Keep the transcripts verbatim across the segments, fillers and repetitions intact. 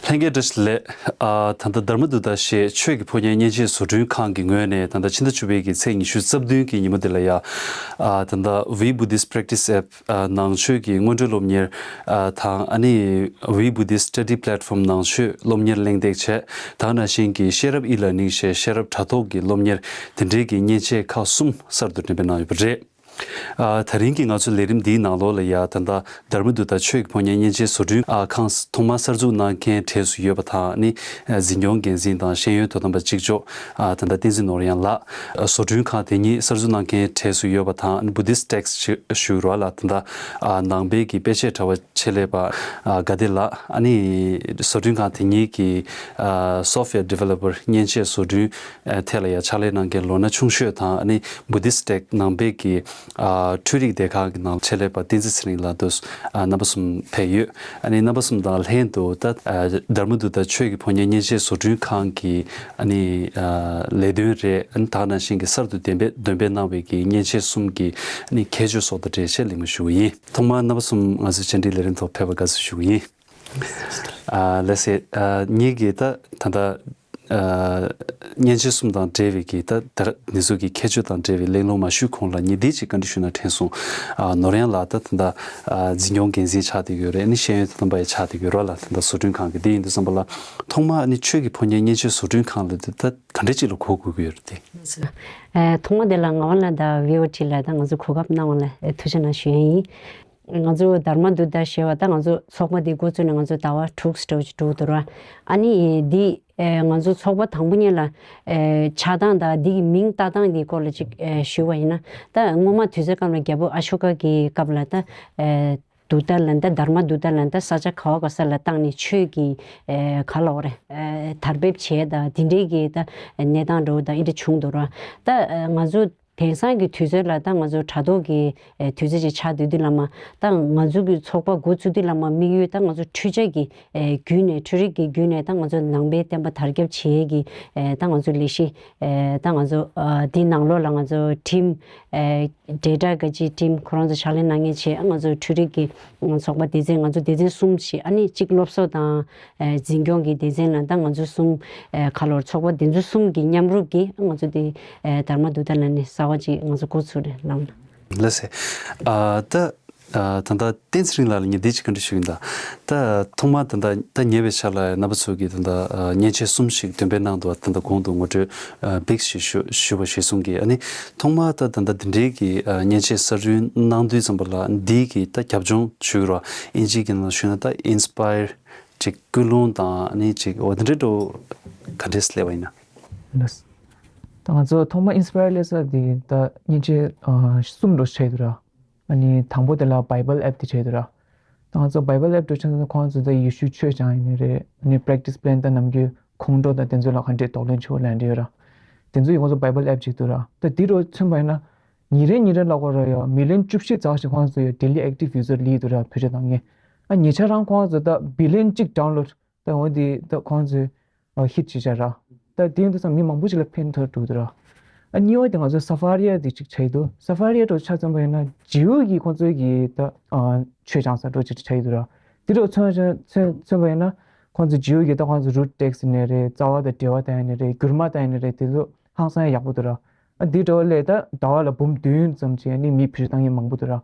ལྷན་རྒྱས་བཀྲ་ཤིས་བདེ་ལེགས། ཨ། ད་ལྟ་དྷརྨ་དུ་ཏ་ཞེས་ཆོས་ཀྱི་ཕོ་ཉའི་མཉེན་ཆས་བཟོ་སྐྲུན་ཁང་གི་ངོས་ནས་ད་ལྟ་ཕྱི་ཟླ་བཅུ་པའི་གི་ཚེས་ཉི་ཤུ་རྩ་བདུན་གྱི་ཉིན་མོ་འདི་ལ་ཡ། ཨ། ད་ལྟ་We Buddhist Practice App ཨ། ནང་ཆོས་ཀྱི་སྔོན་འགྲོའི་སློབ་གཉེར། ཨ། དང་ཨ་ནི་We Buddhist Study Platform ནང་ཆོས་སློབ་གཉེར་གླེང་སྟེགས་བྱས། ད་ག་ནང་བཞིན་གྱི་ཤེས་རབ་ཨི་ལར་ནིང་ཞེས་ཤེས་རབ་དྲ་ཐོག་གི་སློབ་གཉེར་དེ་འབྲེལ་གྱི་མཉེན་ཆས་ཁག་གསུམ་གསར་དུ་འགྲེམས་སྤེལ་གནང་ཡོད་པ་རེད། ཨ། ད་རིང་གི་ང་ཚོའི་ལས་རིམ་འདིའི་ནང་ལོགས་ལ་ཡ་ད་ལྟ་དྷརྨ་དུ་ཏ་ཆོས་ཀྱི་ཕོ་ཉའི་མཉེན་ཆས་བཟོ་སྐྲུན་ཨ། ཁང་ཐོག་མར་གསར་འཛུགས་གནང་མཁན་གྲས་སུ་ཡོད་པ་དང་ནི། ཨ། འཛིན་སྐྱོང་འགན་འཛིན་དང་ཤེས་ཡོན་དོ་དམ་པ་གཅིག་ལྕོགས། ཨ། ད་ལྟ་བསྟན་འཛིན་ནོར་གཡང་ལགས། ཨ། བཟོ་སྐྲུན་ཁང་དེ་ཉིད་གསར་འཛུགས་གནང་མཁན་གྲས་སུ་ཡོད་པ་དང་ནི། བུ་དིསྟ་ཊེག་ཞུ་ཞུ་རོགས་ལ་ད་ལྟ། ཨ། ནང་པའི་གི་དཔེ་ཆའི་དྲ་བ་ཆེད་ལས་པ། ཨ། དགའ་བདེ་ལགས། ཨ་ནི་བཟོ་སྐྲུན་ཁང་དེ་ཉིད་ཀྱི། ཨ། སོཕ་ཝེར་ཌི་ཝེ་ལོ་པར་མཉེན་ཆས་བཟོ་སྐྲུན། ཨ། ཐད་ལ་ཡང་ཕྱག་ལས་གནང་མཁན་ལོ་ན་ཆུང་ཤོས་དང་ཨ་ནི་བུ་དིསྟ་ཊེག་ནང་པའི་གི། ཨ། འཕྲུལ་རིག་སྡེ་ཁག་གི་ནང་ཆེད་ལས་པ་བསྟན་འཛིན་ཚེ་རིང་ལགས་དུ། ཨ། རྣམ་པ་གསུམ་ཕེབས་ཡོད། ཨ་ནི་རྣམ་པ་གསུམ་དང་ལྷན་དུ་ད། ཨ། དྷརྨ་དུ་ཏ་ཆོས་ཀྱི་ཕོ་ཉའི་མཉེན་ཆས་བཟོ་སྐྲུན་ཁང་གི། ཨ་ནི། ཨ། ལས་དོན་རེད། ཨ་ནི་ད་ག་ནང་བཞིན་གྱི་གསར་དུ་འདོན་སྤེལ་འདོན་སྤེལ་གནང་བའི་གི་མཉེན་ཆས་གསུམ་གྱི། ཨ་ནི་ཁྱད་ཆོས་སོགས་དང་འབྲེལ་བཤད་གླེང་མོལ་ཞུ་གི་ཡིན། ཐོག་མར་རྣམ་པ་གསུམ་ང་ཚོའི་བཅར་འདྲིའི་ལས་རིམ་ཐོག་ཕེབས་པར་དགའ་བསུ་ཞུ་གི་ཡིན། ཨ། ལགས་སེ། ཨ། ངེད་ཀྱིས་ད་ད་ལྟ། ཨ། མཉེན་ཆས་གསུམ་དང་འབྲེལ་བའི་གི་ད་ད་འདི་ཚོ་གི་ཁྱད་ཆོས་དང་འབྲེལ་བའི་གླེང་སློང་མ་ཞུས་གོང་ལ་ངས་འདི་གཅིག་བཀའ་འདྲི་ཞུ་ན་དྲན་སོང་། ཨ། ནོར་གཡང་ལགས་ད་ད་ལྟ། ཨ། འཛིན་སྐྱོང་འགན་འཛིན་ཆགས་བསྡད་ཡོད་རེད། ཨ་ནི་ཤེས་ཡོན་དོ་དམ་པ་ཡང་ཆགས་བསྡད་ཡོད་རེད་ལ། ད་ལྟ་བཟོ་སྐྲུན་ཁང་གི་དེ་ཡིན་དུས་ཙམ་པ་ལ། ཐོག་མར་ཨ་ནི་ཆོས་ཀྱི་ཕོ་ཉའི་མཉེན་ཆས་བཟོ་སྐྲུན་ཁང་ལ་དེ་ད་ག་འདྲ་ཅིག་ལ་གོ་དགོས་ཀྱི་ཡོད་རེད་དེ། ཨ། ཐོག་མ་དེ་ལ་ངག་དབང་ལགས་དང་བི་ཨོ་ཊི་ལ་ད་ང་ཚོ་གོ་སྐབས་གནང་བ་ལ་ཐུགས་རྗེ་གནང་ཞུ་ཡ་ཡིན། ང་ཚོ་དྷརྨ་དུ་ཏ་ཞེས་པ་ད་ང་ཚོ་ཚོགས་པ་འདི་འགོ་བཙུགས་ནས་ང་ཚོ་ཟླ་བ་དྲུག་ཙམ་འགྲོ་གི་འདུག་ར། ཨ་ནི་འདི་ཨེ་ང་ཚོ་ཚོགས་པ་དང་པོ་ཉིད་ལ་ཨེ་ཆགས་སྟངས་དང་འདི་གི་མིང་བཏགས་སྟངས་ཀྱི་སྐོར་ལ་ཅིག་ཨེ་ཞུ་བ་ཡིན་ན། ད་སྔོན་མ་དུས་ཚོད་སྐབས་ལ་རྒྱལ་པོ་ཨ་ཤོ་ཀ་གི་སྐབས་ལ་ད་ཨེ་དུ་ཏ་ལ་ད་དྷརྨ་དུ་ཏ་ལ་ད་ས་ཆ་ག་བ་ག་ས་ལ་བཏང་ནས་ཆོས་ཀྱི་ཨེ་ག་ལ་འོ་རེ་ཨེ་དར་འབེབས་བྱས་ད་འདི་འདྲའི་གི་ད་གནས་སྟངས་འགྲོ་ད་འདི་འདྲ་བྱུང་འདུག་ར། ད་ཨེ་ང་ཚོ་དེང་སང་གི་དུས་ཚོད་ལ་ད་ང་ཚོ་དྲ་ཐོག་གི་ཨེ་དུས་ཚོད་ཅིག་ཆགས་དུས་དུས་ལ་མ་ད་ང་ཚོ་གི་ཚོགས་པ་འགོ་ཚུགས་དུས་ལ་མ་དམིགས་ཡུལ་ད་ང་ཚོ་འཕྲུལ་ཆས་ཀྱི་ཨེ་བརྒྱུད་ནས་འཕྲུལ་རིག་གི་བརྒྱུད་ནས་ད་ང་ཚོ་ནང་པའི་བསྟན་པ་དར་ཁྱབ་བྱེད་ཀྱི་ཨེ་ད་ང་ཚོ་ལས་གཞི་ཨེ་ད་ང་ཚོ་ཨ་འདི་ནང་ལོགས་ལ་ང་ཚོ་ཊིམ་ཨེ་ཌེ་ཊ་ག་ཅི་ཊིམ་ཁོ་རང་ཚོ་ཕྱག་ལས་གནང་མཁན་བྱས། ཨ་ང་ཚོ་འཕྲུལ་རིག་གི་ཚོགས་པ་སྡེ་ཚན་ང་ཚོ་སྡེ་ཚན་གསུམ་ཞིག་ཨ་ནི་གཅིག་སློབ་གསོ་དང་ཨེ་འཛིན་སྐྱོང་གི་སྡེ་ཚན་ལ་ད་ང་ཚོ་གསུམ་ཨེ་ག་ལོར་ཚོགས་པ་འདི་ཚོ་གསུམ་གྱི་མཉམ་རུབ་ཀྱིས་ཨ་ང་ཚོ་དེ་ཨེ་དྷརྨ་དུ་ཏ་ལ་ནི་གསར་བ་ཅིག་ང་ཚོ་འགོ་ཚུགས་རེད་ལམ། ལགས་སེ། ཨ་ད་ད་ལྟ་བསྟན་ཚེ་རིང་ལགས་ལ་ངས་འདི་ཅིག་བཀའ་འདྲི་ཞུ་གི་ཡིན་ད། ད་ཐོག་མར་ད་ལྟ་ད་ཉེ་བའི་ཆར་ལ་རྣམ་པ་ཚོ་གིས་ད་ལྟ་མཉེན་ཆས་གསུམ་ཞིག་འདོན་སྤེལ་གནང་འདུག་ད་ལྟ་གོང་དུ་ངོ་སྤྲོད་ཨ་བིག་ཞིག་ཞུ་ཞུ་བ་ཞུས་སོང་གི། ཨ་ནི་ཐོག་མར་ད་ད་ལྟ་འདི་འདྲའི་གི་ཨ་མཉེན་ཆས་གསར་སྐྲུན་གནང་དུས་ཙམ་པ་ལ་འདིའི་གི་ད་རྒྱབ་ལྗོངས་ཞུ་རོགས། ཨིན་ཇིའི་གི་ནང་ཞུས་ན་ད་ཨིན་སི་པ་ཡར་ཅིག་ཀུན་སློང་དང་ཨ་ནི་ཅིག་འོ་དེ་འདྲའི་འགྲོ་ག་འདྲས་སླེབས་པ་ཡིན་ན། ལགས། ད་ང་ཚོ་ཐོག་མར་ཨིན་སི་པ་ཡར་སླེབས་ས་དེ་ད་མཉེན་ཆས་ཨ་གསུམ་འགྲོ་ཆགས་འདུག་ར། ཨ་ནི་དང་པོ་དེ་ལ་བྷའི་བལ་ཨེབ་དེ་བྱས་འདུག་ར། ད་ང་ཚོ་བྷའི་བལ་ཨེབ་འགྲོ་ཆགས་ན་ཁོང་ཚོ་ད་ཡེ་ཤུའི་ཆོས་སྦྱང་ཡིན་ནི་རེད། ཨ་ནི་པེ་རེག་ཊི་སི་པི་ལེན་ད་ནམ་རྒྱུན་ཁོང་ཁྲོ་དང་དེ་ཚོ་ལ་ག་འདྲས་གདོང་ལེན་བྱེད་དགོས་ལབ་འདྲ་ཡོད་ར། དེ་ཚོ་ཡིས་ཁོང་ཚོ་བྷའི་བལ་ཨེབ་བྱས་འདུག་ར། ད་འདི་རུ་མཚོན་པ་ཡིན་ན་ཉིན་རེ་ཉིན་རེ་ལ་ཁོ་ར་ཡ་མི་ལི་ཡོན་བཅུ་བཞི་ཙམ་ཞིག་ཁོང་ཚོ་ཡ་ཌེ་ལི་ཨེག་ཊིབ་ཡུ་ཛར་ལི་འདུག་ར། བོད་ཆས་བཏང་མཁན་ཨ་ཉེ་ཆར་རང་ཁོང་ཚོ་ད་བི་ལི་ཡོན་གཅིག་ཌའུན་ལོཌ་ད་འོ་དེ་ད་ཁོང་ཚོས་ཨ་ཧིཊ་བྱེད་བྱ་ར། ད་དེ་ཡིན་དུས་ཙམ་མི་མང་པོ་ཞིག་ལ་ཕན་ཐོགས་འགྲོ་འདུག་ར། ཨ་གཉིས་པ་དེ་ང་ཚོའི་ས་ཕ་རི་ཡ་དེ་གཅིག་བྱས་འདུག་ས་ཕ་རི་ཡ་འགྲོ་ཆ་ཚང་པ་ཡིན་ན་ཇིའུ་གི་ཁོང་ཚོའི་གི་ད་ཨ་ཆོས་སྦྱང་ས་འགྲོ་ཅིག་བྱས་འདུག་ར། དེ་འདྲ་མཚོན་བྱ་མཚོན་མཚོན་པ་ཡིན་ན་ཁོང་ཚོ་ཇིའུ་གི་ད་ཁོང་ཚོ་རུཊ་ཊེག་སི་ནས་རེད། རྩ་བ་དང་འབྲེལ་བ་དང་ཡིན་ནས་རེད། བསྒྱུར་མ་དང་ཡིན་ནས་རེད། དེ་ཚོ་ཧང་སང་ཡག་པོ་འདུག་ར། ཨ་འདི་འདྲ་བ་ལས་ད་ཟླ་བ་ལ་འབུམ་བདུན་ཙམ་བྱས་ནི་མི་བེད་སྤྱོད་བཏང་མཁན་མང་པོ་འདུག་ར།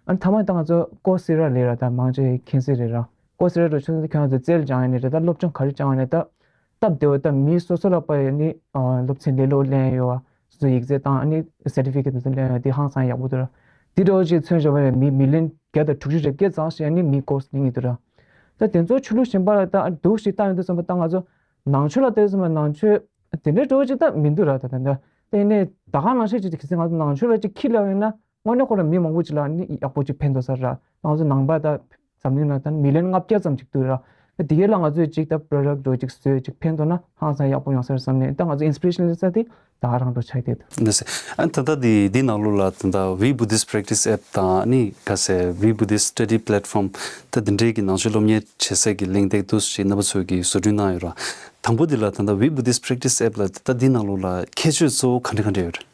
ཨ་ཐ་མ་ད་ང་ཚོ་ཀོ་སི་ར་ལས་ར་ད་མང་ཆེ་མཁྱེན་གསལ་རེད་ར། ཀོ་སི་ར་འགྲོ་ཆ་ཚང་ཁྱོད་ཚོ་རྩལ་སྦྱང་ཡ་ནི་རེད། ད་སློབ་སྦྱོང་ག་རེ་སྦྱང་ཡ་ནི་ད་སྟབས་བདེ་བ་ད་མི་སོ་སོ་ལ་དཔག་ཡ་ནི་ཨ་སློབ་ཚན་ལེ་ལོ་ལེན་ཡོད་བ། སོ་སོ་ཡིག་ཚད་བཏང་ཨ་ནི་སར་ཊི་ཕི་ཀེཊ་དེ་ཚོ་ལེན་ཡོད་དེ་ཧང་སང་ཡག་པོ་འདུག་ར། དེ་འདྲ་བོ་ཅིག་མཚོན་བྱ་བ་ཡ་མི་མི་ལི་ཡོན་བརྒྱ་དང་དྲུག་ཅུ་རེ་བརྒྱད་ཙམ་ཞིག་ཨ་ནི་མི་ཀོ་སི་ལེན་གྱི་འདུག་ར། ད་དེ་ཚོ་ཆོས་ལུགས་གཞན་པ་ལ་ད་འདུག་ཞིག་བཏང་ཡོང་དུས་ཙམ་པ་ད་ང་ཚོ་ནང་ཆོས་ལ་ལྟོས་ཙམ་པ་ནང་ཆོས་དེ་འདྲའི་འགྲོ་ཅིག་ད་མི་འདུག་ར། ད་ད་ད་དེ་ནས་ད་ག་ནང་བཞིན་ཅིག་གལ་སྲིད་ང་ཚོ་ནང་ཆོས་ལ་ཅིག་ཁྱི་ལབ་ཡོད་ན། དངོས་གནས་ཁོ་རང་མི་མང་པོ་ཅིག་ལ་ནི་ཡག་པོ་ཅིག་ཕན་ཐོགས་ས་ར། ང་ཚོ་ནང་པ་ད་འཛམ་གླིང་ནང་ད་མི་ལི་ཡོན་ལྔ་བརྒྱ་ཙམ་ཅིག་འདུག་ར། ད་དེ་གའི་ལ་ང་ཚོས་ཅིག་ད་པོ་རོ་ཌག་འགྲོ་ཅིག་བཟོས་ཅིག་ཕན་ཐོགས་ན་ཧང་སང་ཡག་པོ་ཡོང་ས་རེད་བསམ་ནས། ད་ང་ཚོ་ཨིན་སི་པི་རེ་ཤན་ལེན་ས་དེ་ད་ག་རང་འགྲོ་ཆགས་བསྡད་འདུག་ལགས་སེ། ཨ་ད་ལྟ་དེ་དེའི་ནང་ལོགས་ལ་ད་ལྟ་We Buddhist Practice App དང་ནི་ག་ཟེ་We Buddhist Study Platform ད་དེ་འདྲའི་གི་ནང་ཆོས་སློབ་གཉེར་བྱེད་སའི་གི་གླེང་སྟེགས་འདུག་ཞེས་རྣམ་པ་ཚོས་གི་བཟོ་སྐྲུན་གནང་ཡོད་ར། དང་པོ་དེ་ལ་ད་ལྟ་We Buddhist Practice App ལ་ད་ལྟ་དེའི་ནང་ལོགས་ལ་ཁྱད་ཆོས་གཙོ་བོ་ག་འདྲ་ག་འདྲ་ཡོད་རེད།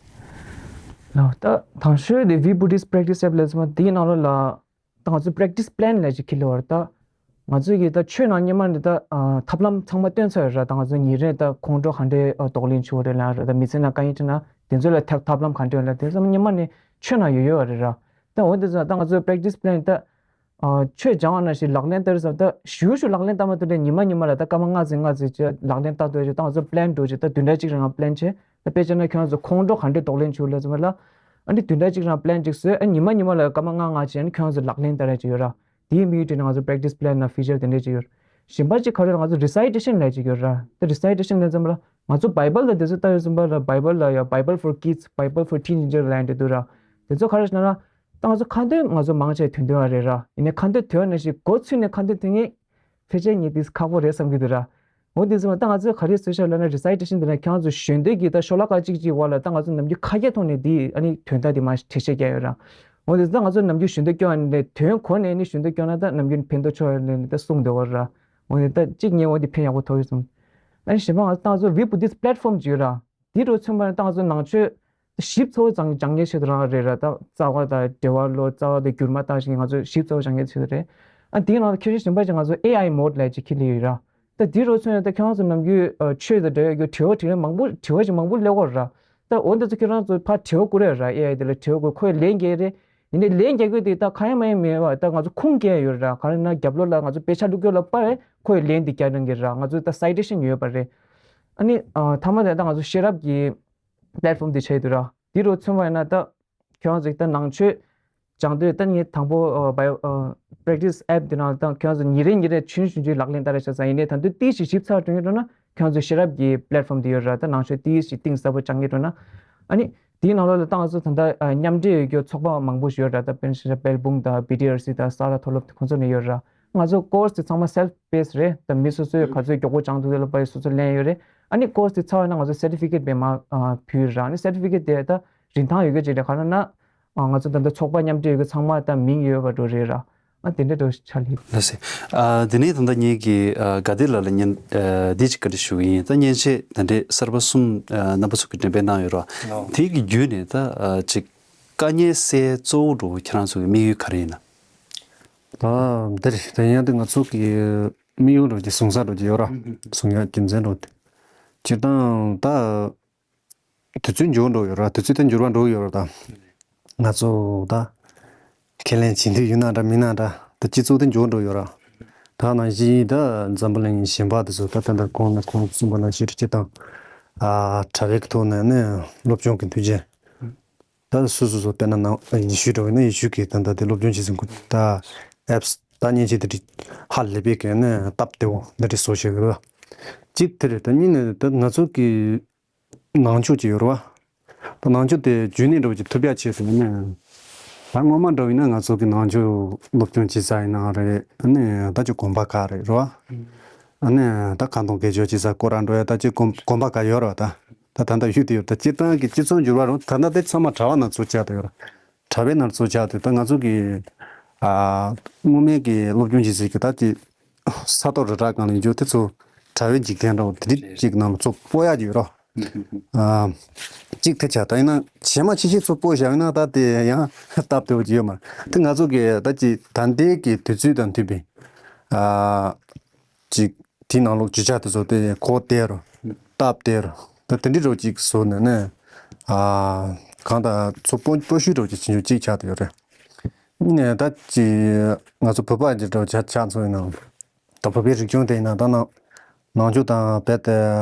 ལགས། ད་དང་ཤོས་དེ་We Buddhist Practice App ལ་ཚང་མ་དེའི་ནང་ལོགས་ལ་ད་ང་ཚོ་པེ་རེག་ཊི་སི་པི་ལེན་ལབ་ཅིག་ཁྱེར་ཡོད་རེད། ད་ ང་ཚོས་ཀྱི་ད་ཆོས་ནང་སྔོན་མ་ནས་ད་ཨ་ཐབས་ལམ་ཚང་མ་སྟོན་ཚར་ཡོད་ར། ད་ང་ཚོ་ཉིན་རེ་ད་ཁོང་ཁྲོ་ག་འདྲའི་ཨ་གདོང་ལེན་བྱེད་དགོས་རེད་ལབ་ར། ད་མི་ཚེ་ནང་དཀའ་ངལ་འཕྲད་ན་དེ་ཚོ་ལ་ཐབས་ཐབས་ལམ་ག་འདྲ་ཡོད་ལབ་དེ་ཚོ་སྔོན་མ་ནས་ཆོས་ནང་ཡོད་ཡོད་རེད་ར། ད་འོ་དེ་ཚོ་ད་ང་ཚོའི་practice plan ད་ཨ་ཆོས་སྦྱང་བ་ནང་བཞིན་ལག་ལེན་བསྟར་ཟེར་ད་ཞུ་ཞུ་ལག་ལེན་བསྟར་མ་ཐུབ་ནས་ཉི་མ་ཉི་མ་ལ་ད་སྐར་མ་ལྔ་ཙམ་ལྔ་ཙམ་ཅིག་ལག་ལེན་བསྟར་ཐུབ་ཡ་ཅིག་ད་ང་ཚོ་plan འགྲོ་ཅིག་ད་བདུན་ཕྲག་གཅིག་རིང་plan བྱས། ད་དཔེ་བྱས་ན་ཁྱོད་རང་ཚོ་ཁོང་ཁྲོ་ག་འདྲའི་གདོང་ལེན་བྱེད་དགོས་ལབ་ཙམ་པ་ལ། ཨ་ནི་བདུན་ཕྲག་གཅིག་རིང་plan ཅིག་བཟོས། ཨ་ཉི་མ་ཉི་མ་ལ་སྐར་མ་ལྔ་ལྔ་བྱས། ཨ་ནི་ཁྱོད་རང་ཚོ་ལག་ལེན་བསྟར་ཡ་ཅིག་ཡོད་ར། དེའི་དམིགས་ཡུལ་དེ་ནི་ང་ཚོ་practice plan ནང་feature དེ་འདྲས་ཅིག་ཡོད། གཞན་པ་ཅིག་ག་རེ་ང་ཚོ་recitation ལབ་ཅིག་ཡོད་ར། ད་recitation ལབ་ཙམ་པ་ལ་ང་ཚོ་Bible ལ་དེ་ཚོ་ལྟ་ཡོད་ཙམ་པ་ལ་Bible ལ་ཡ་Bible for kids, Bible for teenager ལབ་འདྲ་འདུག་ར། དེ་ཚོ་ག་རེ་ཞིག་ན་ར། ད་ང་ཚོ་ཁ་འདོན་ང་ཚོ་མང་ཆེ་འདོན་འདོན་བ་རེད་ར། ཡིན་ནའི་ཁ་འདོན་འདོན་ནང་བཞིན་འགོ་ཚུགས་ནས་ཁ་འདོན་འདོན་མཁན་ཕལ་ཆེར་ངས་དེ་ཁག་པོ་རེད་བསམ་གྱི་འདུག་ར། འོ་དེ་ཚོ་ད་ང་ཚོས་ག་རེ་བཟོས་བཞག་ལབ་ན་recitation དེ་ལ་ཁྱེད་རང་ཚོ་ཞལ་འདོན་གྱི་ད་ཤོ་ལོ་ཀ་གཅིག་གཅིག་བར་ལ་ད་ང་ཚོ་ནམ་རྒྱུན་ཁ་སྐད་ཐོག་ནས་དེ་ཨ་ནི་དོན་དག་དེ་མར་འགྲེལ་བཤད་རྒྱག་ཡོད་ར། འོ་དེ་ཚོ་ད་ང་ཚོ་ནམ་རྒྱུན་ཞལ་འདོན་སྐྱོན་ཨ་ནི་དོན་གོ་ནས་ཨ་ནི་ཞལ་འདོན་སྐྱོན་ན་ད་ནམ་རྒྱུན་ཕན་ཐོགས་ཆོག་ཡོད་ལས་ནི་ད་གསུངས་འདུག་བ་ར། འོ་དེ་ད་གཅིག་ངས་འོ་དེ་ཕན་ཡག་པོ་ཐོགས་ཡོད་གསུངས། ཨ་ནི་གཞན་པ་ང་ཚོ་ད་ང་ཚོ་we put this platform ཅིག་ཡོད་ར། དེ་རུ་མཚོན་པ་ནི་ད་ང་ཚོ་ནང་ཆོས་ཞིབ་ཚགས་པོ་སྦྱང་སྦྱང་མཁན་ཆེད་དུ་རང་རེད་ར། ད་རྩ་བ་དང་འགྲེལ་བ་ལོ་རྩ་བ་དང་བསྒྱུར་མ་བཏང་ཞིག་ང་ཚོ་ཞིབ་ཚགས་པོ་སྦྱང་མཁན་ཆེད་དུ་རེད། ཨ་དེའི་ནང་ལ་ཁྱད་ཆོས་གཞན་པ་ཅིག་ང་ཚོ་ཨེ་ཨའི་mode ལབ་ཅིག་ཁྱེར་ལེ་ཡོད་ར། ད་དེ་རུ་མཚོན་ན་ད་ཁྱེད་རང་ཚོ་ནམ་རྒྱུན་ཨ་ཆོས་དང་འབྲེལ་ཡོད་རྒྱུ་དྲི་བ་དྲིས་ན་མང་པོ་དྲི་བ་ཞིག་མང་པོ་སླེབས་ཀྱི་ཡོད་ར། ད་འོ་འདི་ཚོ་ཁྱེད་རང་ཚོ་ཕར་དྲི་བ་བསྐུར་ཡ་ར། ཨེ་ཨའི་དེ་ལ་དྲི་བ་བསྐུར། ཁོས་ལན་རྒྱག་རེད། ཡིན་ནའི་ལན་རྒྱག་རྒྱུ་དེ་ད་གང་ཡང་མ་ཡིན་མེད་པ་ད་ང་ཚོ་ཁུངས་སྐྱེལ་ཡ་ཡོད་ར། ག་རེ་ན་རྒྱབ་ལོགས་ལ་ང་ཚོ་དཔེ་ཆ་བླུགས་རྒྱུ་ལ་པར་ཁོས་ལན་དེ་རྒྱག་གནང་གི་ར། ང་ཚོ་ད་citation ཡོད་པ་རེད། ཨ་ནི་ཨ་མཐའ་མ་དེ་ད་ང་ཚོ་ཤེས་རབ་ཀྱི་platform དེ་ཆགས་ཡོད་དུས་ར། དེ་རུ་མཚོན་པ་ཡིན་ན་ད་ཁྱོད་རང་ཚོ་ད་ནང་ཆོས་སྦྱང་དུས་ད་ངས་དང་པོ་ཨ་bio ཨ་practice app དེ་ནང་ད་ཁྱོད་རང་ཚོ་ཉིན་རེ་ཉིན་རེ་ཆུང་ཆུང་ཆུང་ལག་ལེན་བསྟར་རེ་བྱས་ཙང་། ཡིན་ནའི་ད་དུང་ཏིག་ཞིག་ཞིབ་ཚགས་སྒྲུབ་ཡོད་འགྲོ་ན་ཁྱོད་ཚོ་ཤེས་རབ་ཀྱི་platform དེ་ཡོད་ར། ད་ནང་ཆོས་ཏིག་ཞིག་གཏིང་ཟབ་པོ་སྦྱང་ཡོད་འགྲོ་ན། ཨ་ནི་དེའི་ནང་ལོགས་ལ་ད་ང་ཚོ་ད་ལྟ་ཨ་མཉམ་འབྲེལ་ཡོད་རྒྱུ་ཚོགས་པ་མང་པོ་ཞིག་ཡོད་ར། ད་དཔེར་ན་ཆ་བཞག་དཔལ་སྤུངས་དང་བི་ཌི་ཨར་སི་དང་ས་རཱ་མཐོ་སློབ་དེ་ཁོང་ཚོ་ནས་ཡོད་ར། ང་ཚོ་course དེ་ཚང་མ་self based རེད། ད་མི་སོ་སོས་ག་ཚོད་མགྱོགས་པོ་སྦྱང་ཐུབ་ཡོད་ལ་པ་ཡི་སོ་སོ་ལེན་ཡོད་རེད། ཨ་ནི་course དེ་ཚར་བ་ན་ང་ཚོ་certificate དཔེ་མ་ཨ་ཕུལ་ར། ཨ་ནི་certificate དེ་ད་རིན་ཐང་ཡོད་རྒྱུ་ཅིག་རེད། ག་རེ་ན་ཨ་ང་ཚོ་ད་ལྟ་ཚོགས་པ་མཉམ་འབྲེལ་ཡོད་རྒྱུ་ཚང་མ་ད་མིང་ཡོད་པ་འགྲོ་རེད་ར། ཨ་དེ་འདྲ་འགྲོ་ཆ་ལེ། ལགས་སེ། ཨ་དེ་ནས་ད་ལྟ་ངེད་ཀྱི་ཨ་དགའ་བདེ་ལགས་ལ་ཉན་ཨ་འདི་ཅིག་བཀའ་འདྲི་ཞུ་གི་ཡིན། ད་མཉེན་ཆས་ད་ལྟའི་གསར་པ་གསུམ་ཨ་རྣམ་པ་ཚོ་གིས་འགྲེམས་སྤེལ་གནང་ཡོད་ར། ཨོ། དེ་གི་བརྒྱུད་ནས་ད་ཨ་ཅིག་དཀའ་ངལ་སེལ་གཙོ་བོ་འགྲོ་ཁྱེད་རང་ཚོ་གི་དམིགས་ཡུལ་ག་རེ་ཡིན་ན། ད་འདིར་ད་ཡང་དེ་ང་ཚོ་གི་དམིགས་ཡུལ་འགྲོ་གི་བཟུང་ས་འགྲོ་གི་ཡོད་ར། ཨུ་ཧུ། བཟུང་ཡ་རྒྱུ་མཚན་འགྲོ་དེ། སྤྱིར་བཏང་ད་དུས་ཚོད་འགྱུར་བ་འགྲོ་ཡོད་ར། དུས་ཚོད་དེ་འགྱུར་བ་འགྲོ་ཡོད་ར། ད་ང་ཚོ་ད་ཁས་ལེན་བྱེད་འདོད་ཡོད་ན་འདྲ་མིན་ན་འདྲ་ད་སྤྱི་ཚོགས་དེ་འགྱུར་བ་འགྲོ་ཡོད་ར། ད་ནང་བཞིན་ད་འཛམ་བུ་གླིང་གཞན་པ་དེ་ཚོ་ད་ད་ལྟ་གོང་ནས་གོང་གསུངས་པ་ནང་བཞིན་སྤྱིར་བཏང་ཨ་དྲ་བའི་ཐོག་ནས་ནས་སློབ་སྦྱོང་གི་མཐུན་རྐྱེན། ད་སོ་སོ་སོ་དཔེར་ན་ནང་ཡེ་ཤུ་འདྲ་བོ་ཡིན་ན་ཡེ་ཤུ་གི་ད་ལྟ་དེ་སློབ་སྦྱོང་བྱེད་སྲིད་ཀྱི་ད་apps ད་མཉེན་ཆས་དེ་འདྲ་ཧ་ལས་པའི་གི་ནི་སྟབས་བདེ་བོ་འདི་འདྲ་བཟོ་བྱེད་དགོས། གཅིག་དེ་རེད། ད་གཉིས་ནི་ད་ང་ཚོ་གི་ནང་ཆོས་ཅིག་ཡོད་རེད་བ། ད་ནང་ཆོས་དེ་རྒྱུན་གནས་འདྲ་བོ་ཅིག་ཐུབ་ཡག་ཆེད་དུ་ནི་ད་སྔོན་མ་འདྲ་བོ་ཡིན་ན་ང་ཚོ་གི་ནང་ཆོས་སློབ་སྦྱོང་བྱེད་ས་ཡིན་ན་རེད། ཨ་ནི་ད་ཅིག་དགོན་པ་ཁག་རེད་རེད་བ། ཨ་ནི་ད་ཁ་འདོན་དགེ་སྦྱོར་བྱེད་ས་སྐོར་ར་འགྲོ་ཡ་ད་ཅིག་དགོན་དགོན་པ་ཁག་ཡོད་རེད་བ། ད་ད་ད་ལྟ་ཡོད་དེ་ཡོད། ད་སྤྱིར་བཏང་གི་སྤྱི་ཚོགས་འགྱུར་བ་རུང་ད་ལྟ་དེ་ཚང་མ་གྲྭ་པ་ནང་ཚུད་ཆགས་དེ་ཡོད་ར། གྲྭ་པའི་ནང་ཚུད་ཆགས་དེ་ད་ང་ཚོ་གི་ཨ་སྔོན་མའི་གི་སློབ་སྦྱོང་བྱེད་སའི་གི་ད་ཅིག་ས་ཐོག་རི་བྲག་སྒང་ལ་ཡོད་རྒྱུ་དེ་ཚོ་གྲྭ་པའི་འཇིག་རྟེན་འདྲ་བོ་དེ་འདྲ་ཅིག་ནང་ལ་ཚུར་སྤོ་ཡག་ཅིག་ཡོད་ར། ཨ་གཅིག་དེ་ཆགས། ད་ཡིན་ན་གཞན་མ་ཕྱི་ཕྱི་ཚུར་སྤོ་བཞག་ཡིན་ན་ད་དེ་ཡང་སྟབས་བདེ་བོ་ཅིག་ཡོད་མ་རེད། དེ་ང་ཚོ་གི་ད་ཅིག་ད་ལྟའི་གི་དུས་ཚོད་དང་མཐུན་པའི་ཨ་ཅིག་དེའི་ནང་ལོགས་རྒྱུ་ཆ་དེ་ཚོ་དེ་གོ་བདེ་རུ་སྟབས་བདེ་རུ་ད་དེ་འདྲི་རོ་ཅིག་བཟོ་ནས་ནས་ཨ་གང་ལྟར་ཚོ་སྤོ་སྤོ་ཤུལ་རོ་ཅིག་ཕྱིན་ཆོག་ཅིག་ཆགས་བསྡད་ཡོད་རེད། ནས་ད་ཅི་ང་ཚོ་བོད་པ་ཅིག་འདྲ་བོ་ཆགས་ཆགས་ཚོ་ཡིན་ན་ད་བོད་པའི་རིག་གཞུང་དེ་ཡིན་ན་ད་ནང་ནང་ཆོས་དང་རྦད་དེ་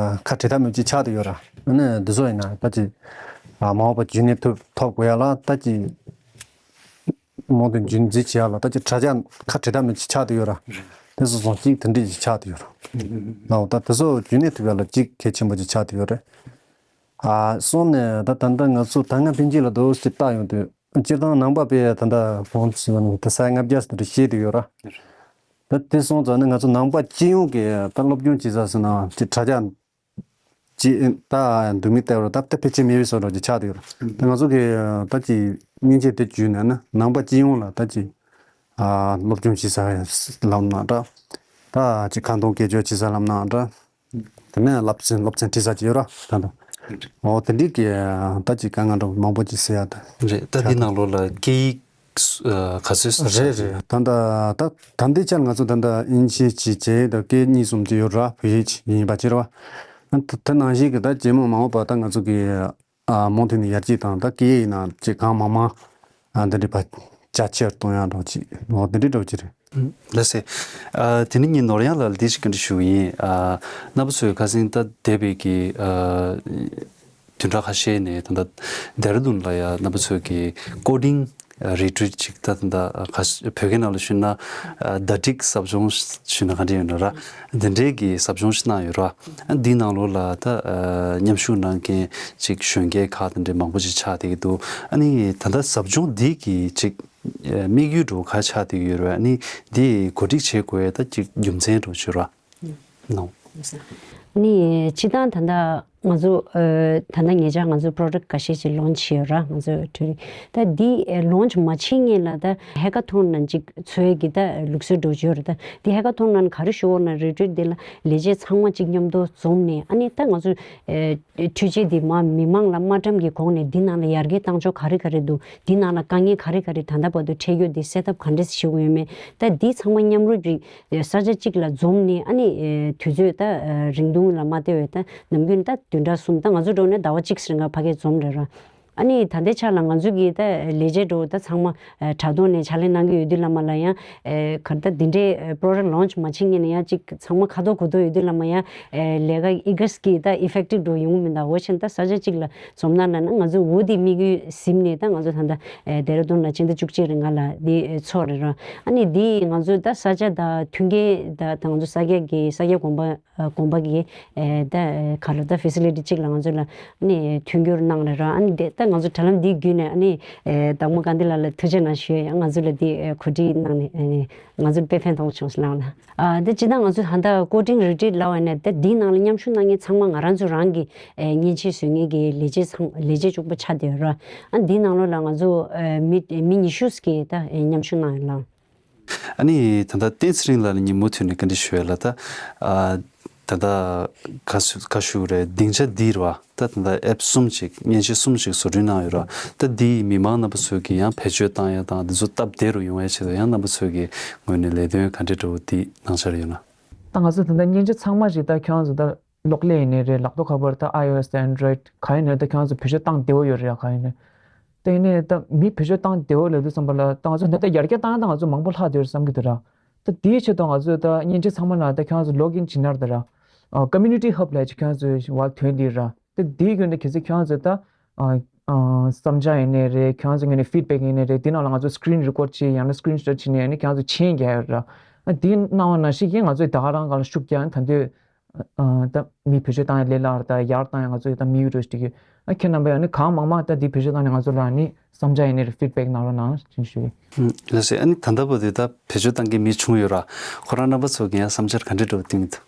ཁ་བྲལ་ཐབས་མེད་ཅིག་ཆགས་བསྡད་ཡོད་ར། ནས་འདི་ཚོ་ཡིན་ན་ད་ཅི་ཨ་མ་འོངས་པ་རྒྱུན་གནས་ཐུབ་ཐོབ་དགོས་ཡ་ལ་ད་ཅི། མོ་དེ་རྒྱུན་འཛིན་བྱེད་ཡག་ལ་ད་ཅི་དྲ་རྒྱ་ཁ་བྲལ་ཐབས་མེད་ཅིག་ཆགས་བསྡད་ཡོད་ར། དེ་སོ་སོ་གཅིག་དེ་འདྲ་ཅིག་ཆགས་བསྡད་ཡོད་ར། ལའོ་ད་དེ་ཚོ་རྒྱུན་གནས་ཐུབ་ཡག་ལ་གཅིག་གལ་ཆེན་པོ་ཅིག་ཆགས་བསྡད་ཡོད་རེད། ཨ་གསུམ་ནས་ད་ད་ལྟ་ང་ཚོ་ད་སྔ་ཕན་ཆད་ལ་འདུག་སེ་བལྟ་ཡོང་དུས་སྤྱིར་བཏང་ནང་པ་པས་ད་ལྟ་གོང་དུ་ཞུས་པ་ནང་བཞིན་ད་ས་ཡ་ལྔ་བརྒྱ་ཙམ་རེ་བཤད་བསྡད་ཡོད་ར། ད་དེ་སོང་ཙང་ནི་ང་ཚོ་ནང་པ་སྤྱི་ཡོངས་ཀྱི་ད་སློབ་སྦྱོང་བྱེད་ས་ཟེར་ན་ཅིག་དྲ་རྒྱ་ཅིག་ད་འདུག་མི་ལྟ་བུ་ད་ལྟ་ཕལ་ཆེར་མེད་པའི་བཟོ་འདྲ་ཅིག་ཆགས་བསྡད་ཡོད་རེད། ད་ང་ཚོ་གི་ད་ཅིག་མཉེན་ཆས་དེ་བརྒྱུད་ནས་ན་ནང་པ་སྤྱི་ཡོངས་ལ་ད་ཅིག་ཨ་སློབ་སྦྱོང་བྱེད་ས་ལབ་ན་འདྲ། ད་ཅིག་ཁ་འདོན་དགེ་སྦྱོར་བྱེད་ས་ལབ་ན་འདྲ། དེ་ནས་སློབ་ཚན་སློབ་ཚན་ཁྲིད་ས་ཅིག་ཡོད་ར་ད་འདྲ། འོ་དེ་འདྲའི་གི་ད་ཅིག་དཀའ་ངལ་འདྲ་མང་པོ་ཅིག་སེལ་ཡ་ད། རེད། ད་འདི་ནང་ལོགས་ལ་སྐད་ཡིག་ ག་ཚོད་རེད་རེད། ད་ལྟ་ད་ད་ལྟའི་ཆར་ང་ཚོ་ད་ལྟ་དབྱིན་ཇི་གཅིག་བྱས། ད་སྐད་གཉིས་གསུམ་ཅིག་ཡོད་ར། བོད་ཡིག་ཅིག་ཡིན་པ་ཅིག་རེད་བ། ད་ད་ནང་བཞིན་གྱི་ད་རྗེས་མ་མ་འོངས་པ་ད་ང་ཚོ་གི་ཨ་མུ་མཐུད་ནས་ཡར་རྒྱས་དང་། ད་སྐད་ཡིག་ནང་ཅིག་གང་མང་མང་ཨ་འདི་འདྲ་བ་རྒྱ་ཆེར་གཏོང་ཡག་འདྲ་ཅིག་འོ་འདི་འདྲ་འདྲ་ཅིག་རེད། ལགས་སེ། ཨ་དེ་ནས་ངས་ནོར་གཡང་ལགས་ལ་འདི་ཞིག་བཀའ་འདྲི་ཞུ་གི་ཡིན། ཨ་རྣམ་པ་ཚོས་ཁ་སང་ད་འདས་པའི་གི་ཨ་བདུན་ཕྲག་ཁ་ཤས་ནས་ད་ལྟ་ལྡེ་ར་ལྡུན་ལ་ཡ་རྣམ་པ་ཚོས་ཀྱི་ཀོ་ཌིང་རི་ཊི་རིཊ་ཅིག་ད་ད་ད་ག་བོད་སྐད་ནང་ལ་ཞུས་ན་ཨ་བརྡ་སྒྲིག་ཟབ་སྦྱོང་ཞུས་ན་ག་འདྲ་ཡོད་ན་ར། འདི་འདྲའི་གི་ཟབ་སྦྱོང་ཞིག་གནང་ཡོད་ར། འདིའི་ནང་ལོགས་ལ་ད་ཨ་མཉམ་ཞུགས་གནང་མཁན་ཅིག་གཞོན་སྐྱེས་ཁག་དེ་འདྲའི་མང་པོ་ཅིག་ཆགས་བསྡད་ཀྱི་འདུག་ཨ་ནི་ད་ལྟ་ཟབ་སྦྱོང་འདི་གི་ཅིག་ཨ་དམིགས་ཡུལ་འདྲ་བོ་ག་ཆགས་བསྡད་ཀྱི་ཡོད་རེད། ཨ་ནི་འདི་གོ་སྒྲིག་བྱེད་དགོས་ཡ་ད་ཅིག་རྒྱུ་མཚན་འདྲ་བོ་ཅིག་ཡོད་ར། ནོ། ནི་སྤྱིར་བཏང་ད་ལྟ་ང་ཚོ་ཨ་ད་ལྟ་ཉེ་ཆར་ང་ཚོ་པོ་རོ་ཌག་ཊི་ཁ་ཤས་ཅིག་ལོན་ཆི་བྱས་ཡོད་ར། ང་ཚོ་འཕྲུལ་རིག་ད་འདི་ཨ་ལོན་ཆི་མ་བྱེད་སྔོན་ལ་ད་ཧེ་ཀ་ཐོན་ནང་ཅིག་འཚོལ་གྱི་ད་ལུགས་སྲོལ་འདྲ་བོ་ཅིག་ཡོད་རེད། ད་འདི་ཧེ་ཀ་ཐོན་ནང་ག་རེ་ཞུ་འོ་ན་རི་ཊི་རིཊ་འདི་ལ་ལས་བྱེད་ཚང་མ་ཅིག་མཉམ་དུ་འཛོམས་ནས། ཨ་ནི་ད་ང་ཚོ་ཨ་འཕྲུལ་ཆས་འདི་མ་མི་མང་ལ་དམའ་འབེབས་ཀྱི་སྒོ་ནས་འདི་ནང་ལ་ཡར་རྒྱས་གཏང་ཕྱོགས་ག་རེ་ག་རེ་འདུག་འདི་ནང་ལ་དཀའ་ངལ་ག་རེ་ག་རེ་ད་ལྟ་བར་དུ་འཕྲད་ཡོད། འདི་སེ་ཊབ་ག་འདྲས་བྱེད་དགོས་ཡོད་མེད། ད་འདི་ཚང་མ་མཉམ་རུབ་ཀྱིས་ས་ཆ་གཅིག་ལ་འཛོམས་ནས། ཨ་ནི་ཨེ་དུས་ཚོད་ད་ཨེ་རིང་ཐུང་ལ་མ་བལྟས་པའི་ད་ནམ་རྒྱུན་ད་བདུན་ཕྲག་གསུམ། ད་ང་ཚོ་འགྲོ་ནས་ཟླ་བ་གཅིག་རིང་ག་ཕ་གིར་འཛོམས་རེད་ར། ཨ་ནི་ད་ལྟའི་ཆ་ལ་ང་ཚོ་གི་ད་ལས་བྱེད་འགྲོ་ད་ཚང་མ་ཨེ་དྲ་ཐོག་ནས་ཕྱག་ལས་གནང་གི་ཡོད་དུས་ལ་མ་ལ་ཡང་ཨེ་ག་ད་འདི་འདྲའི་ཨེ་པོ་རོ་ཌག་ཊི་ལོན་ཆི་མ་བྱེད་སྔོན་ནས་ཡང་ཅིག་ཚང་མ་ཁ་ཐོག་གུ་ཐོག་ཡོད་དུས་ལ་མ་ཡང་ཨེ་ལས་ཀ་ཨི་ག་སི་གི་ད་ཨི་ཕེག་ཊིབ་འགྲོ་ཡོང་གི་མི་འདུག་འོ་ཆེན་ད་ས་ཆ་གཅིག་ལ་འཛོམས་ན་ལ་ན་ང་ཚོ་འོ་དེ་དམིགས་ཡུལ་ཟིན་ནས་ད་ང་ཚོ་ད་ད་ཨེ་ལྡེ་ར་ལྡུན་ལ་སྤྱི་ཟླ་བཅུ་གཅིག་རིང་ག་ལ་དེ་ཨེ་ཚོགས་རེད་ར། ཨ་ནི་དེ་ང་ཚོ་ད་ས་ཆ་ད་མཐུན་རྐྱེན་ད་ད་ང་ཚོ་ས་སྐྱ་གི་ས་སྐྱ་དགོན་པ་ཨ་དགོན་པ་གི་ཨེ་ད་ཨེ་ག་ལ་ད་ཕེ་སི་ལི་ཊི་གཅིག་ལ་ང་ཚོ་ལ་ཨ་ནི་མཐུན་འགྱུར་གནང་རེད་ར། ཨ་ནི་དེ་ད་ང་ཚོ་དྲ་ལམ་འདི་བརྒྱུད་ནས་ཨ་ནི་ཨེ་བདག་མོ་གྷན་དྷི་ལགས་ལ་ཐུགས་རྗེ་གནང་ཞུ་ཡ། ང་ཚོ་ལ་འདི་ཨེ་གོ་སྒྲིག་གནང་ནས་ཨ་ནི་ང་ཚོར་དཔེ་ཕན་ཐོགས་བྱུང་ལགས་ལ། ཨ་དེ་སྤྱིར་བཏང་ང་ཚོ་ད་ལྟ་ཀོ་ཌིང་རི་ཊི་རིཊ་ལབ་པ་ནས་ད་འདིའི་ནང་ལ་མཉམ་ཞུགས་གནང་མཁན་ཚང་མ་ང་རང་ཚོ་རང་གི་ཨེ་མཉེན་ཆས་བཟོ་མཁན་གྱི་ལས་བྱེད་ཚང་ལས་བྱེད་གཅིག་པོ་ཆགས་བསྡད་ཡོད་ར། ཨ་འདིའི་ནང་ལོགས་ལ་ང་ཚོ་ཨེ་མི་མི་ཉི་ཤུ་ཙམ་གྱིས་ད་ཨེ་མཉམ་ཞུགས་གནང་ཡོད་ལགས། ཨ་ནི་ད་ལྟ་བསྟན་ཚེ་རིང་ལགས་ནས་ངས་མུ་མཐུད་ནས་བཀའ་འདྲི་ཞུ་ཡ་ལ། ད་ཨ་ད་ལྟ་ག་ཞུ་ག་ཞུ་རེད། སྡིངས་ཆ་འདི་རེད་བ། ད་ད་ལྟ་ཨེབ་གསུམ་ཅིག་མཉེན་ཆས་གསུམ་ཅིག་བཟོ་སྐྲུན་གནང་ཡོད་ར། ད་འདི་མི་མང་རྣམ་པ་ཚོས་ཀྱི་ཡང་བེད་སྤྱོད་བཏང་ཡ་དང་འདི་ཚོ་སྟབས་བདེ་རུ་ཡོང་ཡ་ཆེད་དུ་ཡང་རྣམ་པ་ཚོས་ཀྱི་ངོས་ནས་ལས་དོན་ག་འདྲ་འདྲ་བོ་འདི་གནང་འཆར་ཡོད་ན། ད་ང་ཚོ་ད་ལྟ་མཉེན་ཆས་ཚང་མ་ཞིག་ད་ཁྱོད་རང་ཚོ་ད་གློག་ཀླད་ཡིན་ནའི་རེད། ལག་ཐོག་ཁ་པར་ད་ཨའི་ཨོ་ཨེས་དང་ཨན་ཌོ་རོ་ཡིཌ་ག་ཡིན་ནའི་ད་ཁྱོད་རང་ཚོ་བེད་སྤྱོད་བཏང་བདེ་བོ་ཡོད་རེད་ཡ། ག་ཡིན་ནའི་ད་ཡིན་ནའི་ད་མི་བེད་སྤྱོད་བཏང་བདེ་བོ་ལབ་དུས་ཙམ་པ་ལ་ད་ང་ཚོ་ད་ལྟ་ཡར་རྒྱས་བཏང་ཡ་ད་ང་ཚོ་མང་པོ་ལྷག་བསྡད་ཡོད་བསམ་གྱི་འདུག་ར། ད་དེའི་ཆེད་དུ་ང་ཚོས་ད་མཉེན་ཆས་ཚང་མ་ནང་ད་ཁྱོད་རང་ཚོ་ལོག་ཨིན་བྱེད་ན་ར། ད་ར་ཨ་ཀོ་མིའུ་ནི་ཊི་ཧབ་ལབ་ཅིག་ཁྱོད་རང་ཚོའི་བར་ཐོན་བསྡད་ཡོད་ར། ད་དེའི་བརྒྱུད་ནས་གལ་སྲིད་ཁྱོད་རང་ཚོས་ད་ཨ་ཨ་བསམ་འཆར་ཡིན་ནའི་རེད། ཁྱོད་རང་ཚོའི་ངོས་ནས་ཕིཌ་བེག་ཡིན་ནའི་རེད། དེ་ནང་ལ་ང་ཚོས་སི་ཀི་རིན་རི་ཀོཌ་བྱས་ཡང་ན་སི་ཀི་རིན་ཤོཊ་བྱས་ནས་ཡང་ན་ཁྱོད་རང་ཚོས་མཆན་རྒྱག་ཡོད་ར། ཨ་དེ་གནང་བ་ནང་བཞིན་གྱིས་ང་ཚོས་ད་ག་རང་སྒང་ལ་ཤུགས་རྒྱག་ད་འདོད། ཨ་ད་མི་བེད་སྤྱོད་བཏང་ཡ་ལས་སླ་བ་ད་ཡར་བཏང་ཡ་ང་ཚོ་ཡི་ད་དམིགས་ཡུལ་འདྲ་ཞིག་བསྒྲིགས་ཡོད། ཨ་ཁྱེད་རྣམ་པ་ཡང་ནི་གང་མང་མང་ད་འདི་བེད་སྤྱོད་བཏང་ནས་ང་ཚོ་ལ་ནི་བསམ་འཆར་ཡིན་ནའི་རེད་ཕིཌ་བེག་གནང་རོགས་གནང་ཞེས་ཞུ་ཡིན། ལགས་སེ། ཨ་ནི་ད་ལྟ་བར་དུ་ད་བེད་སྤྱོད་བཏང་མཁན་མི་བྱུང་ཡོད་ར། ཁོ་རང་རྣམ་པ་ཚོ་གི་ཡང་བསམ་འཆར་ག་འདྲ་འདྲ་བོ་བཏོན་གྱི་འདུག་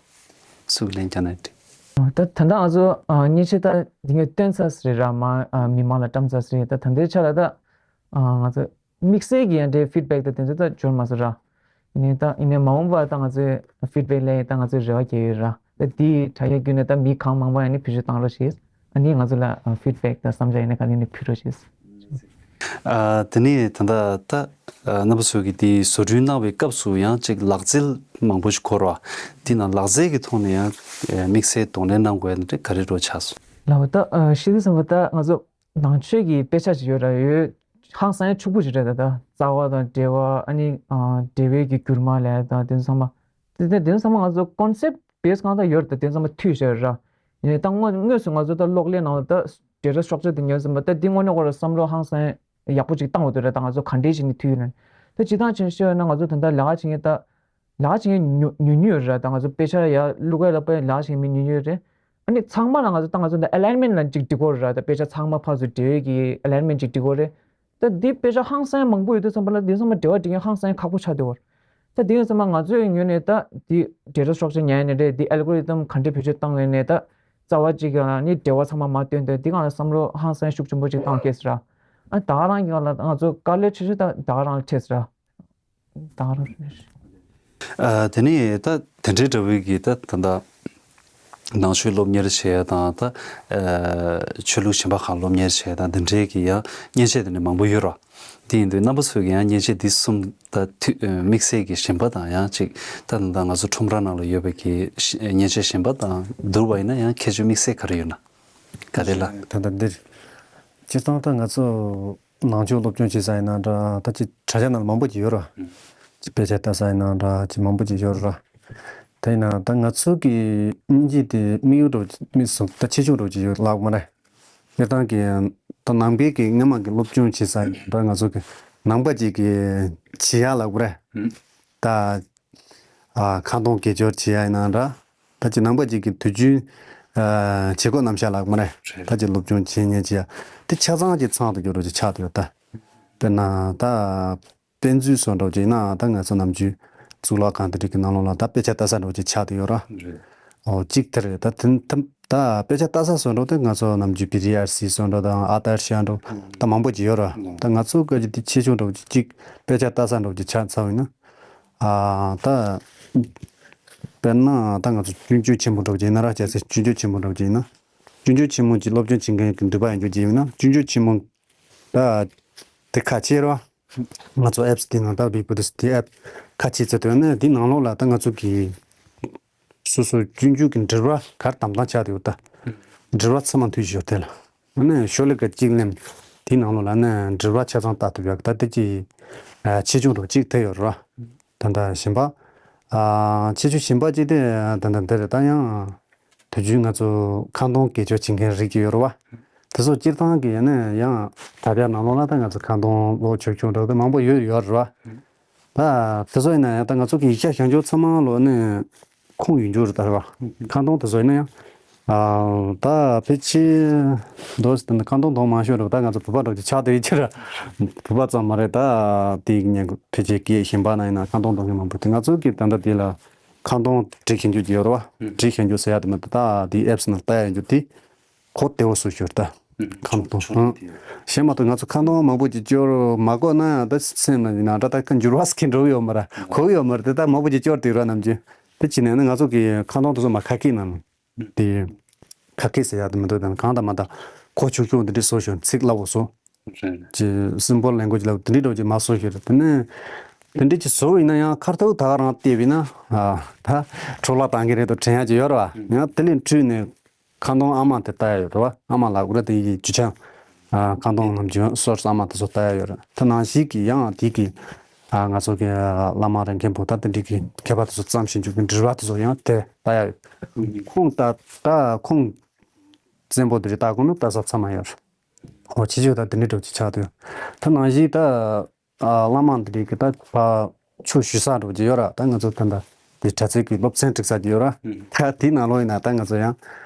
སུ་གི་ལན་རྒྱག་ན་འགྲིག་ད་ད་ལྟ་ང་ཚོ་ཨ་མཉེན་ཆས་ད་འདི་ངས་སྟོན་ཚར་ས་རེད་ར། མ་ཨ་མི་མང་ལ་བཀྲམ་ཚར་ས་རེད། ད་ད་ལྟའི་ཆ་ལ་ད་ཨ་ང་ཚོ་དམིགས་བསལ་གྱི་ཡང་འདྲའི་ཕིཌ་བེག་དང་དེ་ཚོ་ད་འབྱོར་མ་སོང་ར། ཡིན་ནའི་ད་ཡིན་ནའི་མ་འོངས་པར་ད་ང་ཚོས་ཕིཌ་བེག་ལེན་ཡས་ད་ང་ཚོས་རེ་བ་བརྒྱབ་ཡོད་ར། ད་དེའི་དྲ་རྒྱ་བརྒྱུད་ནས་ད་མི་གང་མང་པོ་ཡང་ནི་བེད་སྤྱོད་བཏང་རོགས་ཞེས་ཨ་ནི་ང་ཚོ་ལ་ཕིཌ་བེག་དང་བསམ་འཆར་ཡིན་ན་ག་ནས་ནི་ཕུལ་རོགས་ཞེས། ཨ་དེ་ནས་ད་ལྟ་ད་ཨ་རྣམ་པ་ཚོས་ཀྱིས་དེ་བཟོ་སྐྲུན་གནང་བའི་སྐབས་སུ་ཡང་ཅིག་ལག་རྩལ་མང་པོ་ཞིག་འཁོར་བ། དེ་ནང་ལག་རྩལ་གྱི་ཐོག་ནས་ཡང་དམིགས་བསལ་གདོང་ལེན་གནང་དགོས་ཡ་དེ་ག་རེ་འདྲ་བོ་ཆགས་སོང་། ལགས་འོ་ད་ཨ་ཤེས་དུས་ཙམ་པ་ད་ང་ཚོ། ནང་ཆོས་ཀྱི་དཔེ་ཆ་ཅིག་ཡོད་ར། ཡོད་ཧང་སང་ཕྱུག་པོ་ཅིག་རེད། ད་ད་རྩ་བ་དང་འགྲེལ་བ་ཨ་ནི་ཨ་འགྲེལ་པའི་གི་འགྱུར་མ་ལབ་ཡ་དང་དེ་ཚོ་ཚང་མ། དེ་དེ་དེ་ཚོ་ཚང་མ་ང་ཚོ་ཀོན་སེབ་བེ་སི་གང་ལྟར་ཡོད་རེད། ད་དེ་ཚོ་ཚང་མ་མཐུད་བཞག་ཡོད་ར། ཡིན་ནའི་ད་དངོས་དངོས་སུ་ང་ཚོ་ད་གློག་ཀླད་ནང་ལ་ད་ཌེ་ཊ་སི་ཊྲག་ཅར་དེ་ཉོས་ཟིན་པ་ད་འདི་དངོས་གནས་ཁོ་ར་བསམ་བློ་ཧང་སང་ཡག་པོ་ཅིག་བཏང་འོ་དེ་ར། ད་ང་ཚོ་ག་འདྲས་བྱས་ནས་མཐུད་ཡོད་ན། ད་སྤྱིར་བཏང་བྱས་ན་བཤད་ཡོད་ན་ང་ཚོ་ད་ལྟ་ལས་ཀ་བྱེད་མཁན་ད། ལག་ཆ་ཉུང་ཉུང་ཉུང་རེད། ད་ང་ཚོ་དཔེ་ཆ་ཡར་བླུག་ཡ་ལ་དཔེ་ལག་ཆ་མི་ཉུང་ཉུང་རེད། ཨ་ནི་ཚང་མ་ལ་ང་ཚོ་ད་ང་ཚོ་འདི་ཨ་ལའིན་མེན་ཊི་ལ་ཅིག་འགྲིག་གོ་རེད། ད་དཔེ་ཆ་ཚང་མ་ཕར་ཚུར་འབྲེལ་ཡོད་ཀྱི་ཨ་ལའིན་མེན་ཊི་ཅིག་འགྲིག་གོ་རེད། ད་འདི་དཔེ་ཆ་ཧང་སང་མང་པོ་ཡོད་དུས་ཙམ་པ་ལ་འདི་ཚང་མ་འབྲེལ་བ་འགྲིག་མཁན་ཧང་སང་ཁག་པོ་ཆགས་བསྡད་ཡོད་རེད། ད་འདི་ཡིན་ཙང་མ་ང་ཚོའི་ངོས་ནས་ད་འདི་ཌེ་ཊ་སི་ཊྲག་ཅར་ཉར་ཡ་ནས་རེད། འདི་ཨལ་གོ་རི་དམ་ག་འདྲས་བེད་སྤྱོད་བཏང་ཡ་ནས་ད་རྩ་བ་གཅིག་ག་ནི་འབྲེལ་བ་ཚང་མ་མར་བཏོན་ཏེ་འདི་སྒང་ལ་བསམ་བློ་ཧང་སང་ཤུགས་ཆེན་པོ་ཅིག་བཏང་གལ་སྲིད་ར། ཨ་ད་ག་རང་གི་སྒང་ལ་ང་ཚོ་དཀའ་ལས་ཆེ་ཤོས་ད་ད་ག་རང་ལ་འཕྲད་སྲིད་ར། ད་རུང་རེད། ཨ་དེ་ནས་ད་དེ་འདྲའི་འདྲ་བོའི་གི་ད་ད་ད་ ནང་ཆོས་སློབ་གཉེར་བྱེད་ཡ་དང་། ད་ཨ་ཆོས་ལུགས་གཞན་པ་ཁག་སློབ་གཉེར་བྱེད་ཡ་དང་། འདི་འདྲའི་གི་ཡང་མཉེན་ཆས་དེ་འདྲ་མང་པོ་ཡོད་ར། དེ་ཡིན་དུས་རྣམ་པ་ཚོས་ཀྱི་ཡང་མཉེན་ཆས་འདི་གསུམ་ད་དུས་དམིགས་བསལ་གྱི་གཞན་པ་དང་། ཡང་ཅིག་ད་ད་ང་ཚོ་ཁྲོམ་ར་ནང་ལ་ཡོད་པའི་གི་མཉེན་ཆས་གཞན་པ་དང་བསྡུར་བ་ཡིན་ན་ཡང་ཁྱད་ཆོས་དམིགས་བསལ་ག་རེ་ཡོད་ན། ག་རེ་ལ། ད་ལྟ་འདིར་སྤྱིར་བཏང་ད་ང་ཚོ་ནང་ཆོས་སློབ་སྦྱོང་བྱེད་ས་ཡིན་ན་འདྲ། ད་ཅི་དྲ་རྒྱ་ནང་མང་པོ་ཅིག་ཡོད་ར། ཅི་དཔེ་ཆ་ལྟ་ས་ཡིན་ན་འདྲ། ཅི་མང་པོ་ཅིག་ཡོད་ར། ད་ཡིན་ན་ད་ང་ཚོ་གི་སྙིང་རྗེ་དེ་དམིགས་ཡུལ་འདྲ་བོ་ཅིག་དམིགས་སུ་ད་ཆེ་ཆུང་འདྲ་བོ་ཅིག་ཡོད་ལབ་དགོས་མ་རེད། སྤྱིར་བཏང་གི་ད་ནང་པའི་གི་སྔ་མ་གི་སློབ་སྦྱོང་བྱེད་ས་ཡིན་ན་འདྲ། ང་ཚོ་གི་ནང་པ་ཅིག་གི་བྱེད་ཡག་ལབ་དགོས་རེད། ད་ཨ་ཁ་འདོན་དགེ་སྦྱོར་བྱེད་ཡ་ཡིན་ན་འདྲ། ད་ཅི་ནང་པ་ཅིག་གི་དུས་རྒྱུན་ཨ་བྱེད་སྒོ་རྣམ་གཞག་ལབ་དགོས་མ་རེད། རེད། ད་ཅི་སློབ་སྦྱོང་བྱེད་མཁན་བྱེད་ཡ་དེ་ཆ་ཚང་གི་ཚང་དུ་གྱུར་རོགས་ཅིག་ཆགས་བསྡད་ཡོད་ད། དཔེར་ན་ད་དཔེ་མཛོད་བཟོ་འདྲ་བོ་ཅིག་ཡིན་ན། ད་ང་ཚོ་ནམ་རྒྱུན་གཙུག་ལག་ཁང་དེ་འདྲ་གི་ནང་ལོགས་ལ་ད་དཔེ་ཆ་ལྟ་ས་འདྲ་བོ་ཅིག་ཆགས་བསྡད་ཡོད་ར། རེད། ཨོ་གཅིག་དེ་རེད། ད་དེ་ད་ད་དཔེ་ཆ་ལྟ་ས་བཟོ་འདྲ་བོ་དེ་ང་ཚོ་ནམ་རྒྱུན་པི་ཌི་ཨར་སི་བཟོ་འདྲ་དང་ཨ་ཏར་ཤ་འདྲ་ད་མང་པོ་ཅིག་ཡོད་ར། ད་ང་ཚོ་སྐད་ཆ་དེ་ཆེ་ཆུང་འདྲ་བོ་ཅིག་གཅིག་དཔེ་ཆ་ལྟ་ས་འདྲ་བོ་ཅིག་ཆགས་ཚར་བ་ཡིན་ན། ཨ་ད་དཔེར་ན་ད་ང་ཚོ་སྤྱོད་འཇུག་ཆེན་མོ་འདྲ་བོ་ཅིག་ཡིན་ན་ར། བྱས་ཙང་སྤྱོད་འཇུག་ཆེན་མོ་འདྲ་བོ་ཅིག་ཡིན་ན། སྤྱོད་འཇུག་ཆེན་མོ་ཅིག་སློབ་སྦྱོང་བྱེད་མཁན་གྱི་འདོད་པ་ཡོད་རྒྱུ་ཅིག་ཡིན་ན། སྤྱོད་འཇུག་ཆེན་མོ་ད་དེ་ཁ་ཕྱེ་ར། ང་ཚོ་ཨེབ་སི་དེ་ནང་ད་བི་བུ་དིས་དེ་ཨེབ་ཁ་ཕྱེ་ཚེ་དོན་ནས་དེ་ནང་ལོགས་ལ་ད་ང་ཚོ་གི་སོ་སོ་སྤྱོད་འཇུག་གི་འགྲེལ་པ་ག་རེ་དམ་དམ་ཆགས་ཡོད་ད། འགྲེལ་པ་ཚང་མ་འདུས་ཡོད་དེ་ལ། ཨ་ནི་ཤོ་ལོ་ཀ་གཅིག་ལེན། དེའི་ནང་ལོགས་ལ་ནི་འགྲེལ་པ་ཆ་ཚང་ལྟ་ཐུབ་ཡག་ད་དེ་ཅི་ཨ་ཆེ་ཆུང་འདྲ་བོ་གཅིག་དེ་ཡོད་རེད་བ། ད་ལྟ་གཞན་པ་ཨ་ཆེ་ཆུང་གཞན་པ་གཅིག་དེ་ད་ལྟ་འདི་རེད། ད་ཡང་དུས་རྒྱུན་ང་ཚོ་ཁ་འདོན་དགེ་སྦྱོར་བྱེད་མཁན་རིགས་ཀྱི་ཡོད་རེད་བ། དེ་ཚོ་སྤྱིར་བཏང་གི་ཡང་ནི་ཡང་དྲ་རྒྱ་ནང་ལོགས་ལ་ད་ང་ཚོ་ཁ་འདོན་ཀློག་ཆོག་ཆོག་འདྲ་བོ་དེ་མང་པོ་ཡོད་ཡོད་རེད་བ། ད་དེ་ཚོ་ཡིན་ན་ཡང་ད་ང་ཚོ་གི་ཡིག་ཆ་ཤར་འབྱོར་ཚང་མ་ལོ་ནི་ཁུངས་ཡོད་འཇུག་རེད་ད་རེད་བ། ཁ་འདོན་དེ་ཚོ་ཡིན་ན་ཡང་ཨ་ད་ཕལ་ཆེར་འདུག་སེ་ད་ཁ་འདོན་གཏོང་མང་ཤོས་རེད་བ། ད་ང་ཚོ་བོད་པ་འདྲ་བོ་ཅིག་ཆགས་བསྡད་ཡོད་ཀྱི་རེད། བོད་པ་ཙམ་མ་རེད། ད་དེའི་ཉེ་ཕལ་ཆེར་སྐད་གཞན་པ་ན་ཡིན་ན་ཁ་འདོན་གཏོང་མཁན་མང་པོ་དེ། ང་ཚོ་གི་ད་ལྟ་དེ་ལ་ཁ་འདོན་བྲིས་ཤར་འབྱོར་གྱི་ཡོད་རེད་བ། བྲིས་ཤར་འབྱོར་ཟེར་ཡ་དེ་མ་གཏོགས་ད་དེའི་ཨེབ་སི་ནང་ལྟ་ཡ་ཡོད་འཇུག་དེ། གོ་བདེ་བོ་བཟོ་ཤོར་ད། ཁམས་གཏོང་། གཞན་མ་གཏོགས་ང་ཚོ་ཁ་འདོན་མང་པོ་ཅིག་སྐྱོར་མ་གོ་ན་ཡང་ད་སེམས་ནང་ཡིན་ན་འདྲ་ད་ཁ་འགྱུར་བ་སྐྱེ་འགྲོ་གི་ཡོད་མ་རེད། གོ་གི་ཡོད་མ་རེད། དེ་ད་མང་པོ་ཅིག་སྐྱོར་དེ་ར་ནམ་རྒྱུན་དེ་བྱས་ནས་ནི་ང་ཚོ་གི་ཁ་འདོན་དེ་ཚོ་མ་ཁ་སྐད་ནང་དེ་ཁ་སྐད་ཟེར་ཡག་དེ་མི་འདུག་ད་གང་ལྟར་མ་ད་གོ་ཆོག་ཆོག་འདི་འདྲ་བཟོ་ཤོག་ཚིག་སླ་བོ་བཟོ། རེད། ཅི་simple language ལ་དེ་འདྲའི་འདྲ་ཅིག་མ་བཟོ་ཤོག་རེད། དེ་ནས་དེ་འདྲའི་ཅིག་བཟོ་བ་ཡིན་ན་ཡང་ཁ་ཐུག་ད་ག་རང་བལྟས་པ་ཡིན་ན་ཨ་ད་འཕྲོ་བརླག་བཏང་གི་རེད་དོ་དྲན་ཡག་ཅིག་ཡོད་རེད་བ། ཡང་དེ་ལས་འཕྲོས་ནས། ཁ་འདོན་ཨ་མ་དེ་ལྟ་ཡ་ཡོད་རེད་བ། ཨ་མ་ལགས་རེད། དེ་ཡི་རྒྱུ་ཆ་ཨ་ཁ་འདོན་ནམ་རྒྱུན་སོར་སི་ཨ་མ་དེ་ཚོ་ལྟ་ཡ་ཡོད་རེད། དེ་ནང་བཞིན་གྱི་ཡང་དེ་གི་ཨ་ང་ཚོ་གི་ཨ་བླ་མ་རེ་མཁན་བུ་ད་དེ་འདྲ་གི་མཁས་པ་དེ་ཚོ་བརྩམས་ཤིང་འཇུག་གི་འགྲེལ་པ་དེ་ཚོ་ཡང་དེ་ལྟ་ཡ་ཡོད། ཁུངས་ལྟ་ད་ཁུངས་བཙན་པོ་དེ་རིགས་ལྟ་དགོས་ན་ལྟ་ས་ཚང་མ་ཡོད་རེད། འོ་ཕྱི་ཕྱོགས་ད་དེ་འདྲ་འདྲ་ཅིག་ཆགས་འདུག་དེ་ནང་བཞིན་ད། ཨ་བླ་མ་འདི་རིགས་ཀྱི་ད་ཕ་ཆོས་ཞུ་ས་འདྲ་བོ་ཅིག་ཡོད་ར། ད་ང་ཚོ་ད་ལྟ་དེ་དྲ་ཚིགས་ཀྱི་སློབ་ཚན་སྒྲིག་ས་ཅིག་ཡོད་ར། ད་དེའི་ནང་ལོགས་ཡིན་ན་ད་ང་ཚོ་ཡང་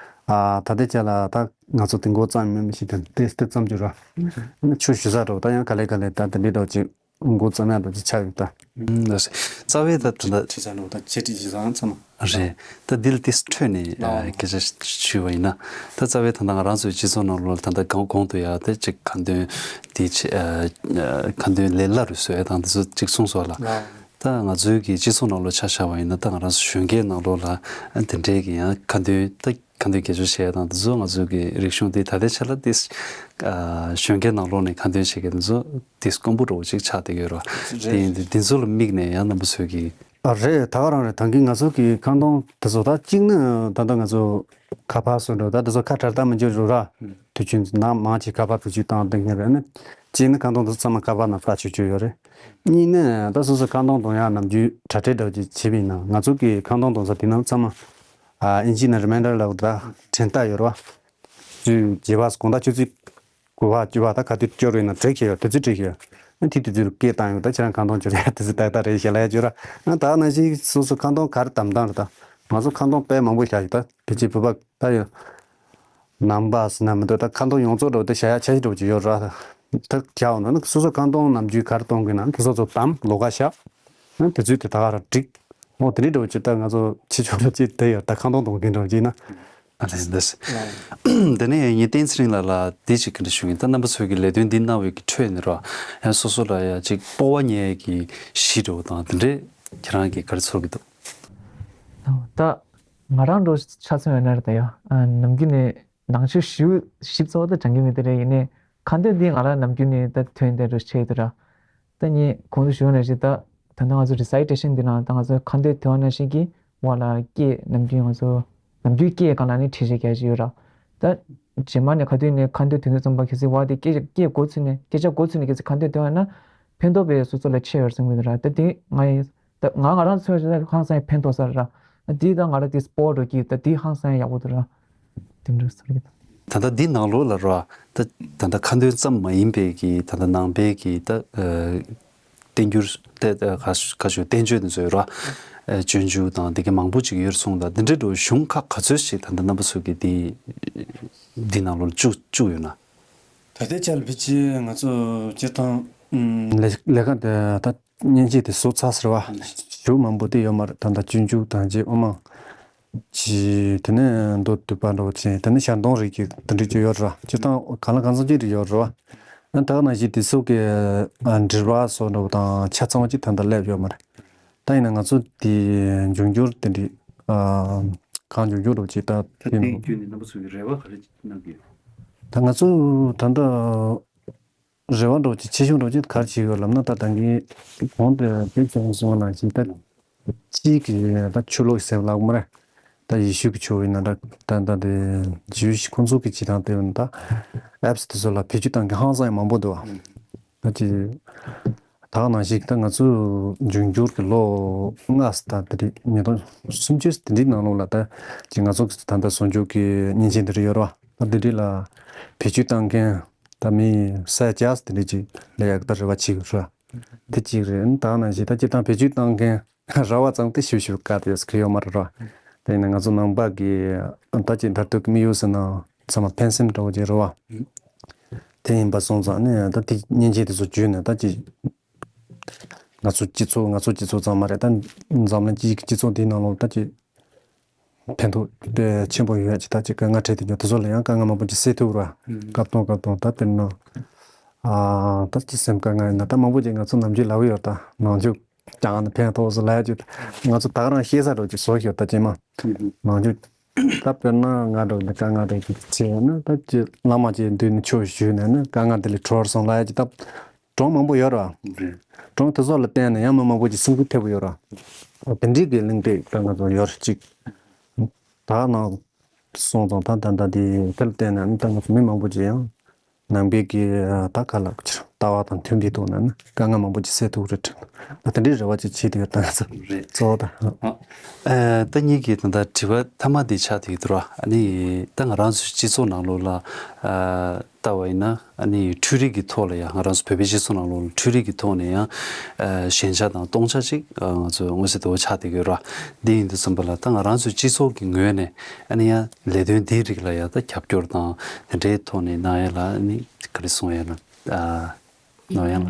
ཨ་ད་ལྟའི་ཆ་ལ་ད་ང་ཚོ་དེ་འགོ་བརྩམས་ཡོད་མི་ཞིག་དང་དེ་དེ་བརྩམས་ཅིག་ར། ཨ་ནི་ཆོས་ཞུ་ས་འདྲ་བོ་ད་ཡང་ག་ལེ་ག་ལེ་ད་དེ་འདྲའི་འདྲ་བོ་ཅིག་འགོ་བརྩམས་ཡག་འདྲ་བོ་ཅིག་ཆགས་ཡོད་ད། ཨུམ་ལགས་སོ། རྩ་བའི་ད་ད་ལྟ་ཁྲིད་ས་འདྲ་བོ་ད་འཆད་ཁྲིད་བྱེད་ས་ཚང་མ། རེད། ད་འདི་ལ་ཏིས་འཕྲོས་ནས་ཨ་སྐད་ཆ་ཞུས་པ་ཡིན་ན། ད་རྩ་བའི་ད་ལྟ་ང་རང་ཚོའི་སྤྱི་ཚོགས་ནང་ལོགས་ལ་ད་ལྟ་གང་གོང་དུ་ཡང་དེ་ཅིག་ཁ་འདོན་དེ་ཆེ་ཨ་ཁ་འདོན་ལས་སླ་རུ་བཟོ་ཡ་དང་དེ་ཚོ་ཅིག་གསུངས་སོང་ལ། ད་ང་ཚོའི་གི་སྤྱི་ཚོགས་ནང་ལོགས་ཆ་བཞག་པ་ཡིན་ན། ད་ང་རང་ཚོ་གཞོན་སྐྱེས་ནང་ལོགས་ལ་དེ་འདྲའི་གི་ཡང་ཁ་འདོན་ད་ཁ་འདོན་དགེ་སྦྱོར་བྱེད་ཡ་དང་དེ་ཚོ་ང་ཚོའི་གི་རིག་གཞུང་དེ་ད་ལྟའི་ཆ་ལ་ཏིས་ཨ་གཞོན་སྐྱེས་ནང་ལོགས་ནས་ཁ་འདོན་བྱེད་མཁན་དེ་ཚོ་དེ་དཀོན་པོ་འདྲ་བོ་ཅིག་ཆགས་བསྡད་ཡོད་རེད་བ། རེད། དེ་ཡིན་དུས་དེ་ཚོ་ལ་དམིགས་ནས་ཡང་རྣམ་པ་ཚོས་ཀྱི། ཨ་རེད། ད་ག་རང་རེད། ད་གིན་ང་ཚོ་གི་ཁ་འདོན་དེ་ཚོ་ད་གཅིག་ནི་ད་ལྟ་ང་ཚོ་ཁ་པར་སོགས་འགྲོ་ད་དེ་ཚོ་ཁ་བྲལ་ལྟ་མི་འཇུག་རུ་ར། དུས་རྒྱུན་ནང་མང་ཆེ་ཁ་པར་བེད་སྤྱོད་བཏང་བསྡད་མཁན་རེད། ཨ་ནི་གཅིག་ནི་ཁ་འདོན་དེ་ཚོ་ཚང་མ་ཁ་པར་ནང་ལྟ་ཆོག་ཆོག་ཡོད་རེད། གཉིས་ནི་ད་སོ་སོ་ཁ་འདོན་གཏོང་ཡག་ནམ་རྒྱུན་དྲ་སྦྲེལ་འདྲ་བོ་ཅིག་བྱེད་པ་ཡིན་ན། ང་ཚོ་གི་ཁ་འདོན་གཏོང་ས་དེ་ནང་ཚང་མ་ཨ་ཨིན་ཇི་ནང་རི་མའིན་ཌར་ལབ་ད་དྲན་རྟགས་ཡོད་རེད་བ། ཆུ་རྗེས་བ་དགོང་དག་ཆུ་ཚོད་དགུ་པ་བཅུ་པ་ད་ག་དུས་སྐྱོར་རེད་ན་བྲིས་ཁེལ་ཡོད། དུས་ཚོད་བྲིས་ཁེལ་ཡོད། ཨ་དེ་དུས་ཚོད་སྐད་བཏང་ཡོད། ད་ཁྱེད་རང་ཁ་འདོན་བྱོས་རེད། དུས་ཚོད་ཏག་ཏག་རེད་ཞེས་ལབ་ཡ་བྱོས་ར། ཨ་ད་ནང་བཞིན་སོ་སོ་ཁ་འདོན་ག་རེ་དམ་དམ་རེད། ད་ང་ཚོ་ཁ་འདོན་དཔེ་མང་པོ་བཞག་ཡོད། ད་ཕལ་ཆེར་བོད་པ་ད་ཡོད། ནང་པ་ཟེར་ན་མི་འདུག་ད་ཁ་འདོན་ཡོངས་རྫོགས་འགྲོ་ད་བྱ་ཡ་ཆ་ཤས་འགྲོ་གི་ཡོད་ར། ད་རྒྱག་འོང་ན་ནི་སོ་སོ་ཁ་འདོན་ནམ་རྒྱུན་ག་རེ་གཏོང་གི་ན་དེ་སོ་སོ་དམ་ལོ་ག་བཞག་ཨ་དེ་ཚོས་དེ་ད་ག་ར་འགྲིག་འོ་དེ་འདྲའི་འགྲོ་ཅིག་ད་ང་ཚོ་ཕྱི་ཕྱོགས་ལ་ཅིག་བསྡད་ཡོད། ད་ཁ་འདོན་གཏོང་མཁན་འགྲོ་ཅིག་ན། ཨ་ལས་འདི། དེ་ནས་ངས་བསྟན་ཚེ་རིང་ལགས་ལ་འདི་ཅིག་གི་འདྲི་ཞུ་གིན། ད་རྣམ་པ་ཚོའི་གི་ལས་དོན་འདི་གནང་བའི་གི་ཁྲོད་ནས་རོ། ཡང་སོ་སོ་ལ་ཡང་ཅིག་སྤོབས་པ་རྙེད་ཀྱི་གཞི་འདྲ་བོ་དང་དེ་འདྲས་ཁྱེད་རང་གིས་ག་རེ་ཚོར་གི་འདུག་ད་ ང་རང་འགྲོ་ཆ་མཚོན་ཡོད་ན་རེད་ད་ཡ། ཨ་ནམ་རྒྱུན་ནས་ནང་ཆོས་ཞིབ་ཞིབ་ཚོགས་ད་སྦྱང་གི་མེད་དེ་རེད། ཡིན་ནའི་ཁ་འདོན་འདི་ང་རང་ནམ་རྒྱུན་ནས་ད་ཐོན་དེ་འགྲོ་ཆེ་དེ་ར། ད་ངས་གོང་དུ་ཞུས་པ་ནང་བཞིན་ད་ད་ལྟ་ང་ཚོ་རི་སའི་ཊེ་ཤན་འདི་ནང་ད་ང་ཚོ་ཁ་འདོན་དེ་བ་ནང་བཞིན་གྱི་བ་ལ་སྐད་ནམ་རྒྱུན་ང་ཚོ་ནམ་རྒྱུན་སྐད་སྒང་ལ་ནི་ཁྲིད་བྱེད་རྒྱ་ཞིག་ཡོད་ར། ད་རྗེས་མ་ནས་ག་དུས་ནས་ཁ་འདོན་དེ་ཚོ་ཙམ་པ་གལ་སྲིད་བ་དེ་སྐད་སྐད་མགོ་ཚུད་ནས་སྐད་ཆ་མགོ་ཚུད་ནས་གལ་སྲིད་ཁ་འདོན་དེ་བ་ན་ཕན་ཐོགས་པའི་སོ་སོ་ལ་ཆེ་ཡོད་བསམ་གི་འདུག་ར། ད་དེ་ང་ཡི་ད་ང་ང་རང་ཚོས་ཧང་སང་ཕན་ཐོགས་ས་ར། འདི་ད་ང་རང་དེ་སྤོ་རོགས་ཀྱི་ད་དེ་ཧང་སང་ཡག་པོ་འདུག་ར། དེ་འདྲ་ཟེར་གི་ད། ད་ལྟ་འདི་ནང་ལོགས་ལ་ར། ད་ད་ལྟ་ཁ་འདོན་ཙམ་མ་ཡིན་པའི་གི་ད་ལྟ་ནང་པའི་གི་ད་བསྟན་འགྱུར་ད་ད་ག་ག་ཞུ་བསྟན་བཅོས་དེ་ཚོ་ཡོད་ར། སྤྱོད་འཇུག་དང་དེ་གི་མང་པོ་ཅིག་ཡོད་སོང་། ད་འདི་འདྲའི་འགྲོ་གཞུང་ཁག་ག་ཚོད་ཞིག་ད་ལྟ་རྣམ་པ་ཚོ་གི་འདི་འདི་ནང་ལོགས་ལ་བཅུག་བཅུག་ཡོད་ན། ད་ལྟའི་ཆར་ལ་ཕལ་ཆེར་ང་ཚོ་སྤྱིར་བཏང་ལས་ལས་ཀ་དེ་ད་མཉེན་ཆས་དེ་བཟོ་ཚར་ཟེར་བ་ཞུ་མང་པོ་དེ་ཡོད་མ་རེད། ད་ལྟ་སྤྱོད་འཇུག་དང་རྗེ་དབུ་མ་གྱི་དེ་ནས་མདོ་སྡུད་པ་འདྲ་བོ་བྱས། དེ་ནས་ཞལ་འདོན་རིགས་ཀྱི་དེ་འདྲ་ཅིག་ཡོད་རེད་བ། སྤྱིར་བཏང་གང་ལ་གང་འཚམ་ཅིག་རེ་ཡོད་རེད་བ། ཨ་ད་ག་ནང་བཞིན་དེ་ཚོ་གི་ཨ་འགྲེལ་པ་སོགས་འདྲ་བོ་དང་ཆ་ཚང་བ་ཅིག་ད་ལྟ་སླེབས་ཡོད་མ་རེད། ད་ཡིན་ན་ང་ཚོ་དེ་འབྱུང་འགྱུར་དེ་འདྲ་ཨ་གང་འབྱུང་འགྱུར་འདྲ་བོ་ཅིག་ད་ད་དེ་དེ་ནང་བརྒྱུད་ནས་རྣམ་པ་ཚོ་གི་རེ་བ་ག་རེ་གནང་གི་ཡོད། ད་ང་ཚོ་ད་ལྟ་རེ་བ་འདྲ་བོ་ཅིག་ཆེ་ཆུང་འདྲ་བོ་ཅིག་ག་རེ་བྱེད་དགོས་ལབ་ན། ད་ད་གིན་གོང་དུ་དཔེ་ཆ་གསུངས་པ་ནང་བཞིན་ད་གཅིག་གི་ད་ཆོས་ལུགས་ཟེར་ལབ་མ་རེད། ད་ཡེ་ཤུ་གི་ཆོས་ཡིན་ན་འདྲ། ད་ད་དེ་ཇུའི་ཁོང་ཚོ་གི་བྱེད་སྟངས་དེ་ཡིན་ན་ད་ཨེབ་སི་དེ་ཚོ་ལ་བེད་སྤྱོད་གཏོང་མཁན་ཧང་སང་ཡང་མང་པོ་འདུག་བ། ད་ཅི་ད་ག་ནང་བཞིན་ད་ང་ཚོ་འབྱུང་འགྱུར་གྱི་ལོ་ལྔ་ཙམ་ད་དེ་རིང་ཉིས་སྟོང་སུམ་ཅུ་དེ་འདྲའི་ནང་ལོགས་ལ་ད་ཅི་ང་ཚོ་གི་ད་ལྟ་བཟོ་འཇུག་གི་མཉེན་ཆས་འདི་རིགས་ཡོད་རེད་བ། ད་འདི་འདྲའི་ལ་བེད་སྤྱོད་གཏོང་མཁན་ད་མི་ས་ཡ་བརྒྱ་དེ་འདྲ་ཅིག་ལས་ཡག་ད་རེ་བ་བྱེད་དགོས་རེད། དེ་གཅིག་རེད། ད་ག་ནང་བཞིན་ད་སྤྱིར་བཏང་བེད་སྤྱོད་གཏོང་མཁན་ར་བ་ཙམ་དེ་ཞུ་ཞུ་དཀའ་དེ་ཡོད་ས་ཁེ་ཡོད་མ་རེད་ར། དེ་ཡིན་ན་ང་ཚོ་ནང་པ་གི་ད་ཅི་མཐར་ཐུག་གི་དམིགས་ཡུལ་ཟེར་ན་ཚང་མ་ཕན་སེམས་འདྲ་བོ་ཅིག་རེད་བ། དེ་ཡིན་པ་སོང་ཙང་ནས་ད་དེ་མཉེན་ཆས་དེ་ཚོ་བརྒྱུད་ནས་ད་ཅི་ང་ཚོ་སྤྱི་ཚོགས་ང་ཚོ་སྤྱི་ཚོགས་ཙམ་མ་རེད། ད་འཛམ་གླིང་སྤྱི་སྤྱི་ཚོགས་དེའི་ནང་ལོགས་ད་ཅི་ཕན་ཐོགས་དཔེ་ཆེན་པོ་ཡོད་ཅིག་ད་ཅི་དཀའ་ངལ་འཕྲད་དེ་འཇོག་དེ་ཚོ་ལ་ཡང་དཀའ་ངལ་མང་པོ་ཅིག་སེལ་ཐུབ་ར། སྐབས་དང་སྐབས་དང་ད་དཔེར་ན་ཨ་ད་ཅི་སེམས་དཀའ་ངལ་ཡིན་ན་ད་མང་པོ་ཅིག་ང་ཚོ་ནམ་རྒྱུན་ལབ་ཡོད། ད་ནང་ཆོས་ཀྱང་ཕན་ཐོགས་སུ་ལབ་ཡ་ཅིག་ང་ཚོ་ད་ག་རང་ཤེས་ས་འདྲ་བོ་ཅིག་བཟོ་ཤོག་ད་ཅི་མ་ནང་ཆོས་ད་དཔེར་ན་ང་འདྲ་བོ་ནི་དཀའ་ངལ་འདྲ་ཅིག་བྱས་ན་ད་ཅི་བླ་མ་ཅིག་མདུན་ནས་ཆོས་ཞུས་ནས་ནི་དཀའ་ངལ་དེ་ལས་གྲོལ་སོང་ལབ་ཡ་ཅིག་ད། སྒྲུང་མང་པོ་ཡོད་ར། རེད། སྒྲུང་དེ་ཚོ་ལ་བརྟེན་ནས་ཡང་མི་མང་པོ་ཅིག་སེམས་འགུལ་ཐེབས་ཡོད་ར། དེ་འདྲའི་གི་གླེང་སྟེགས་ད་ང་ཚོ་ཡོད་རེད་ཅིག་ད་ནང་སོང་ཙང་ད་ད་ད་དེ་དེ་ལ་བརྟེན་ནས་ད་ང་ཚོ་མི་མང་པོ་ཅིག་ཡང་ནང་པའི་གི་ད་ག་ལ་ལྟ་བ་དང་མཐུན་པའི་ཐོག་ནས་ནི་དཀའ་ངལ་མང་པོ་ཅིག་སེལ་ཐུབ་རེད་དྲན། ད་དེ་འདྲའི་རེ་བ་ཅིག་བྱེད་དེ་ཡོད་ད་ང་ཚོ་རེད། གཙོ་བོ་ད། ཨ་ད་ངེད་ཀྱི་ད་ད་དྲི་བ་མཐའ་མ་དེ་ཆགས་དེ་ཡོད་ར། ཨ་ནི་ད་ང་རང་ཚོའི་སྤྱི་ཚོགས་ནང་ལོགས་ལ་ཨ། ལྟ་བ་ཡིན་ན་ཨ་ནི་འཕྲུལ་རིག་གི་ཐོག་ལ་ཡང་ང་རང་ཚོ་བོད་པའི་སྤྱི་ཚོགས་ནང་ལོགས་ལ་འཕྲུལ་རིག་གི་ཐོག་ནས་ཡང་ཨ་ཞན་ཆ་དང་སྟོང་ཆ་ཅིག་ཨ་ང་ཚོ་མངོན་གསལ་དོད་པོ་ཆགས་བསྡད་ཀྱི་ཡོད་ར། འདི་ཡིན་དུས་ཙམ་པ་ལ་ད་ང་རང་ཚོའི་སྤྱི་ཚོགས་ཀྱི་ངོས་ནས་ཨ་ནི་ཡང་ལས་དོན་འདིའི་རིགས་ལ་ཡང་ད་རྒྱབ་སྐྱོར་དང་དེ་འདྲའི་ཐོག་ནས་གནང་ཡ་ལ་ཨ་ནི་ག་རེ་གསུང་ཡ་ལ་ཨ་གནང་ཡ་ལ།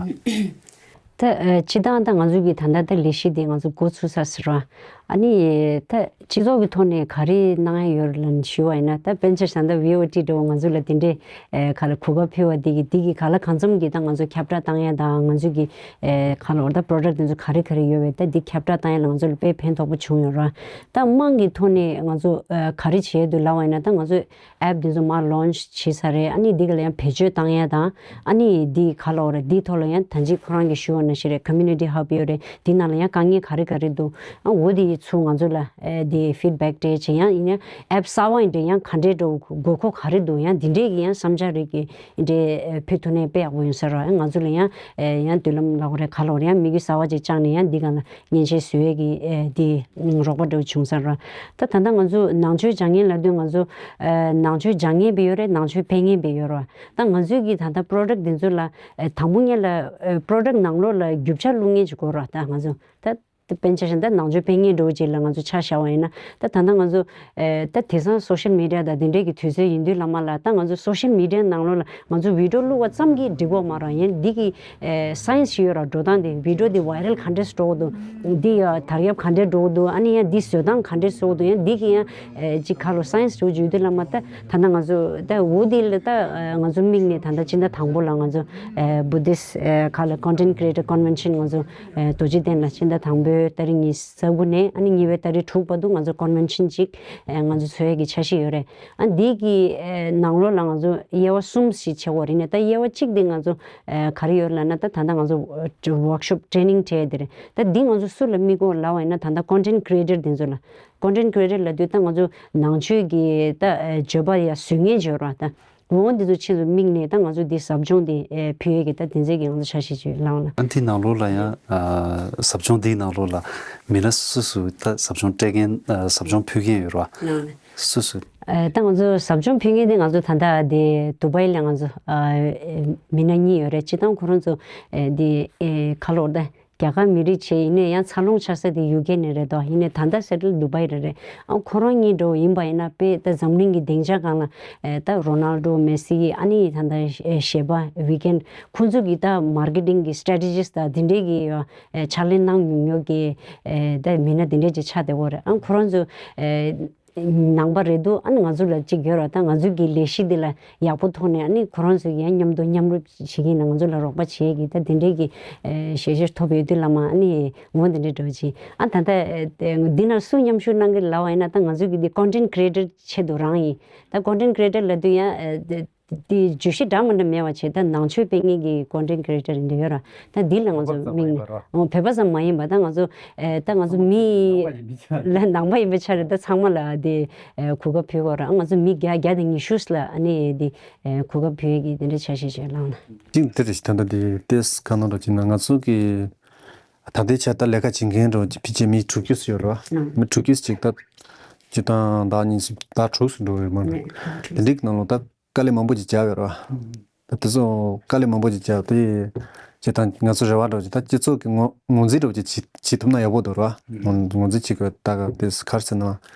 ད་ཨ་སྤྱིར་བཏང་ད་ང་ཚོ་གི་ད་ལྟ་ད་ལས་གཞི་འདི་ང་ཚོ་འགོ་ཚུགས་ས་ཟེར་བ། ཨ་ནི་ད་སྤྱི་ཚོགས་ཀྱི་ཐོག་ནས་ག་རེ་གནང་ཡ་ཡོད་ལབ་ཞུ་བ་ཡིན་ན། ད་དཔེར་ན་ཆ་བཞག་ན་ད་བི་ཨོ་ཊི་འདྲ་བོ་ང་ཚོ་ལ་དེ་འདྲའི་ཨེ་ག་ལ་གོ་སྐབས་ཕུལ་བ་འདི་གི་འདི་གི་ག་ལ་གང་འཚམ་གྱི་ད་ང་ཚོ་ཁྱབ་བསྒྲགས་བཏང་ཡ་དང་ང་ཚོ་གི་ཨེ་ག་ལ་འོ་ད་པོ་རོ་ཌག་འདི་ཚོ་ག་རེ་ག་རེ་ཡོད་པས་ད་འདི་ཁྱབ་བསྒྲགས་བཏང་ཡ་ལ་ང་ཚོ་ལ་དཔེ་ཕན་ཐོགས་པོ་བྱུང་ཡོད་ར། ད་དམངས་ཀྱི་ཐོག་ནས་ང་ཚོ་ཨེ་ག་རེ་བྱེད་ཡ་འདུག་ལབ་པ་ཡིན་ན་ད་ང་ཚོ་ཨེབ་འདི་ཚོ་མར་ལོན་ཆི་བྱས་ཚར་རེད། ཨ་ནི་འདི་ག་ལ་ཡང་བེད་སྤྱོད་བཏང་ཡ་དང་ཨ་ནི་འདི་ག་ལ་འོ་རེད། འདི་ཐོག་ལ་ཡང་ད་ཅི་ཁོ་རང་གིས་ཞུ་བ་ནང་བཞིན་རེད། ཀོ་མུ་ནི་ཊི་ཧབ་ཡོད་རེད། འདི་ནང་ལ་ཡང་དཀའ་ངལ་ག་རེ་ག་རེ་འདུག་ཨ་འོ་འདི་ཚུར་ང་ཚོ་ལ་ཨེ་འདི་ཕིཌ་བེག་སྤྲད་བྱས་ཡང་ཡིན་ཡང་ཨེབ་གསར་བ་ཡིན་འདྲ་ཡང་ག་འདྲས་འགྲོ་དགོས་མཁོ་ག་རེ་འདུག་ཡང་འདི་འདྲས་ཀྱི་ཡང་བསམ་འཆར་རེ་གི་འདྲས་ཕུལ་ཐུབ་ན་དཔེ་ཡག་པོ་ཡོང་ས་རེད། ང་ཚོ་ལ་ཡང་ཨེ་ཡང་མདུན་ལམ་ལ་འོ་རེད། ག་ལ་འོ་རེད། ཡང་དམིགས་ཡུལ་གསར་བ་ཅིག་བཅངས་ནས་ཡང་འདི་ག་ལ་མཉེན་ཆས་བཟོ་ཡས་ཀྱི་ཨེ་འདི་རོགས་པ་འདྲ་བོ་བྱུང་ས་རེད། ད་ད་ལྟ་ང་ཚོ་ནང་ཆོས་སྦྱང་མཁན་ལབ་དུས་ང་ཚོ་ཨེ་ནང་ཆོས་སྦྱང་མཁན་དཔེ་ཡོད་རེད། ནང་ཆོས་སྤེལ་མཁན་དཔེ་ཡོད་རེད། ད་ང་ཚོས་ཀྱི་ད་ལྟ་པོ་རོ་ཌག་འདི་ཚོ་ལ་ཨེ་དང་པོ་ཉིད་ལ་ཨེ་པོ་རོ་ཌག་ནང་ལོགས་ལ་རྒྱུ་ཆ་བླུག་མཁན་ཅིག་དགོས་རེད། ད་ང་ཚོ་ད་དཔེར་ན་ཆ་བཞག་ན་ད་ནང་ཆོས་སྤེལ་མཁན་འདྲ་བོ་ཅིག་ལ་ང་ཚོ་ཆ་བཞག་པ་ཡིན་ན། ད་ད་ལྟ་ང་ཚོ་ཨེ་ད་དེང་སང་སོ་ཤལ་མི་ཌི་ཡ་དང་དེ་འདྲས་ཀྱི་དུས་ཚོད་ཡིན་དུས་ལ་མ་ལ་ད་ང་ཚོ་སོ་ཤལ་མི་ཌི་ཡ་ནང་ལོགས་ལ་ང་ཚོ་བི་ཌི་ཡོ་བླུགས་པ་ཙམ་གྱིས་འགྲིག་གི་མ་རེད། ཡང་འདི་གི་ཨེ་སའེན་སི་ཞིག་ཡོད་ར། འགྲོ་སྟངས་དེ་བི་ཌི་ཡོ་དེ་ཝའི་རལ་ག་འདྲས་འགྲོ་གི་འདུག་འདི་ཡ་དར་ཁྱབ་ག་འདྲས་འགྲོ་གི་འདུག་ཨ་ནི་ཡང་འདི་བཟོ་སྟངས་ག་འདྲས་བཟོ་གི་འདུག་ཡང་འདི་གི་ཡང་ཨེ་ཅིག་ཁ་ལོ་སའེན་སི་འགྲོ་བརྗོད་དུས་ལ་མ་ད་ད་ལྟ་ང་ཚོ་ད་འོ་དེ་ལ་ད་ཨེ་ང་ཚོ་དམིགས་ནས་ད་ལྟ་སྤྱི་ཟླ་དང་པོ་ལ་ང་ཚོ་ཨེ་བུ་དིསི་ཨེ་ཁ་ལོ་ཀོན་ཊེན་ཊི་ཀི་རི་ཨེ་ཊར་ཀོན་ཝེན་ཤན་ང་ཚོ་ཨེ་རྡོ་རྗེ་གདན་ལ་སྤྱི་ཟླ་དང་པོའི་ ཉི་འོད་ཏ་རིག་གཉིས་ས་དགུ་ནས་ཨ་ནི་ཉི་འོད་ཏ་རིག་དྲུག་བར་དུ་ང་ཚོ་ཀོན་ཝེན་ཤན་གཅིག་ཨེ་ང་ཚོ་འཚོགས་ཡས་ཀྱི་འཆར་གཞི་ཡོད་རེད། ཨ་འདི་གི་ཨེ་ནང་ལོགས་ལ་ང་ཚོ་དབྱེ་བ་གསུམ་ཞིག་ཕྱེ་དགོས་རེད་ནས། ད་དབྱེ་བ་གཅིག་དེ་ང་ཚོ་ཨེ་ག་རེ་ཡོད་ལབ་ན། ད་ད་ལྟ་ང་ཚོ་ཝོརྐ་ཤོབ་ཊེ་ནིང་སྤྲད་དེ་རེད། ད་འདི་ང་ཚོ་སུ་ལ་དམིགས་དགོས་ལབ་པ་ཡིན་ན། ད་ལྟ་ཀོན་ཊེན་ཊི་ཀི་རི་ཨེ་ཊར་དེ་ཚོ་ལ། ཀོན་ཊེན་ཊི་ཀི་རི་ཨེ་ཊར་ལབ་དུས་ད་ང་ཚོ་ནང་ཆོས་ཀྱི་ད་ཨེ་བརྗོད་པ་ཡ་བཟོ་མཁན་ཅིག་ཡོད་རེད་བ། ད་འོ་འདི་ཚོ་ཆེད་དུ་དམིགས་ནས་ད་ང་ཚོ་འདི་ཟབ་སྦྱོང་འདི་ཨེ་ཕུལ་ཡས་ཀྱི་ད་དེ་ཚོའི་གི་ང་ཚོ་འཆར་གཞི་ཅིག་ལངས་ན། ཨ་འདི་ནང་ལོགས་ལ་ཡང་ཨ་ཟབ་སྦྱོང་འདིའི་ནང་ལོགས་ལ་མི་སྣ་སུ་སུ་ད་ཟབ་སྦྱོང་སྤྲད་མཁན་ཨ་ཟབ་སྦྱོང་ཕུལ་མཁན་ཡོད་རེད་བ། ལངས་ན། སུ་སུ། ཨེ་ད་ང་ཚོ་ཟབ་སྦྱོང་ཕུལ་མཁན་དེ་ང་ཚོ་ད་ལྟ་དེ་དུ་བྷའི་ལ་ང་ཚོ་ཨ་མི་སྣ་གཉིས་ཡོད་རེད། སྤྱིར་བཏང་ཁོ་རང་ཚོ་ཨེ་དེ་ཨེ་ག་ལབ་དགོས་རེད། ད་རྒྱ་གར་མི་རིགས་བྱས། ཡིན་ནའི་ཡང་འཚར་ལོངས་ཆགས་ས་དེ་ཡུ་ཀེ་ནས་རེད་དོ། ཡིན་ནའི་ད་ལྟ་སེ་ཊལ་དུ་བྷའི་ལ་རེད། ཨ་ཁོ་རང་གཉིས་འདྲ་བོ་ཡིན་པ་ཡིན་ན་དཔེ་ད་འཛམ་གླིང་གི་སྡིངས་ཆ་སྒང་ལ་ཨེ་ད་རོ་ནལ་ཌོ། མེ་སི། ཨ་ནི་ད་ལྟ་ཨེ་གཞས་པ་ཝི་ཀེན། ཁོང་ཚོ་གི་ད་མར་ཀེ་ཊིང་གི་སི་ཊེ་རེ་ཊིས་དང་དེ་འདྲའི་གི་ཨེ་ཕྱག་ལས་གནང་མྱོང་མྱོང་གི་ཨེ་ད་མི་སྣ་དེ་འདྲའི་ཅིག་ཆགས་བསྡད་ཡོད་རེད། ཨ་ཁོ་རང་ཚོ་ཨེ་ནང་པ་རེད་འདུག་ཨ་ནི་ང་ཚོ་ལ་གཅིག་ཡོད་ར། ད་ང་ཚོ་གི་ལས་གཞི་འདི་ལ་ཡག་པོ་མཐོང་ནས། ཨ་ནི་ཁོ་རང་ཚོ་ཡང་མཉམ་དུ་མཉམ་རུབ་བྱེད་ཀྱི་ཡིན་ན། ང་ཚོ་ལ་རོགས་པ་བྱེད་ཀྱི་ད་དེ་འདྲའི་གི་ཨེ་ཞལ་བཞེས་ཐོབ་ཡོད་དུས་ལ་མ། ཨ་ནི་ངོ་དེ་འདྲའི་འགྲོ་ཅིག་ཨ་ད་ལྟ་ཨེ་འདི་ན་སུ་མཉམ་ཞུགས་གནང་གི་ལབ་པ་ཡིན་ན། ད་ང་ཚོ་གི་འདི་ཀོན་ཊེན་ཊི་ཀི་རི་ཨེ་ཊར་ཆེད་དུ་རང་ཡིན། ད་ཀོན་ཊེན་ཊི་ཀི་རི་ཨེ་ཊར་ལབ་དུས་ཡང་ཨེ་དེ་དེ་བརྗོད་གཞི་འདྲ་མི་འདྲ་མེད་པ་བྱས། ད་ནང་ཆོས་སྤེལ་མཁན་གྱི་ཀོན་ཊེན་ཊི་ཀི་རི་ཨེ་ཊར་འདྲ་ཡོད་ར། ད་འདི་ལ་ང་ཚོ་བོད་པ་ཙམ་མ་ཡིན་པ་དམིགས་ནས། ཡིན་པ་ར། ཨོ་བོད་པ་ཙམ་མ་ཡིན་པ། ད་ང་ཚོ་ཨེ་ད་ང་ཚོ་མི་ནང་པ་ཡིན་པའི་ཆ་ལ། ནང་པ་ཡིན་པའི་ཆ་རེད། ད་ཚང་མ་ལ་དེ་ཨེ་གོ་སྐབས་ཕུལ་དགོས་ར། ང་ཚོ་མི་བརྒྱ་བརྒྱ་དང་ཉི་ཤུ་ལ་ཨ་ནི་དེ་ཨེ་གོ་སྐབས་ཕུལ་གྱི་དེ་འདྲ་འཆར་གཞི་ཞིག་ལངས་ན། ཅིག་དེ་རེད། ད་ལྟ་དེ་ཏེས་ག་ནང་འགྲོ་ཅིག་ན། ང་ཚོ་གི་ད་ལྟའི་ཆར་ད་ལས་ཀ་བྱེད་མཁན་འགྲོ་ཅིག་ཕལ་ཆེར་མི་དྲུག་ཅུ་ཡོད་ར། ཨང་། མི་དྲུག་ཅུ་ཅིག་ད་སྤྱིར་བཏང་ཟླ་གཉིས་ཟླ་དྲུག་འགྲོ་ཡོད་མ་རེད། དེ་འདྲའི་ནང་ལོགས་ད་དཀའ་ལས་མང་པོ་ཅིག་བརྒྱབ་ཡོད་རེད་བ། ད་དེ་ཚོ་དཀའ་ལས་མང་པོ་ཅིག་བརྒྱབ་སྟེ། སྤྱིར་བཏང་ང་ཚོ་རེ་བ་འདྲ་བོ་ཅིག་ད་སྤྱི་ཚོགས་ཀྱི་ངོས་ངོས་འཛིན་འདྲ་བོ་ཅིག་བྱེད་བྱེད་ཐུབ་ན་ཡག་པོ་འདུག་ར། ངོས་ངོས་འཛིན་བྱེད་དགོས། ད་ག་དེ་ག་རེ་ཟེར་ན།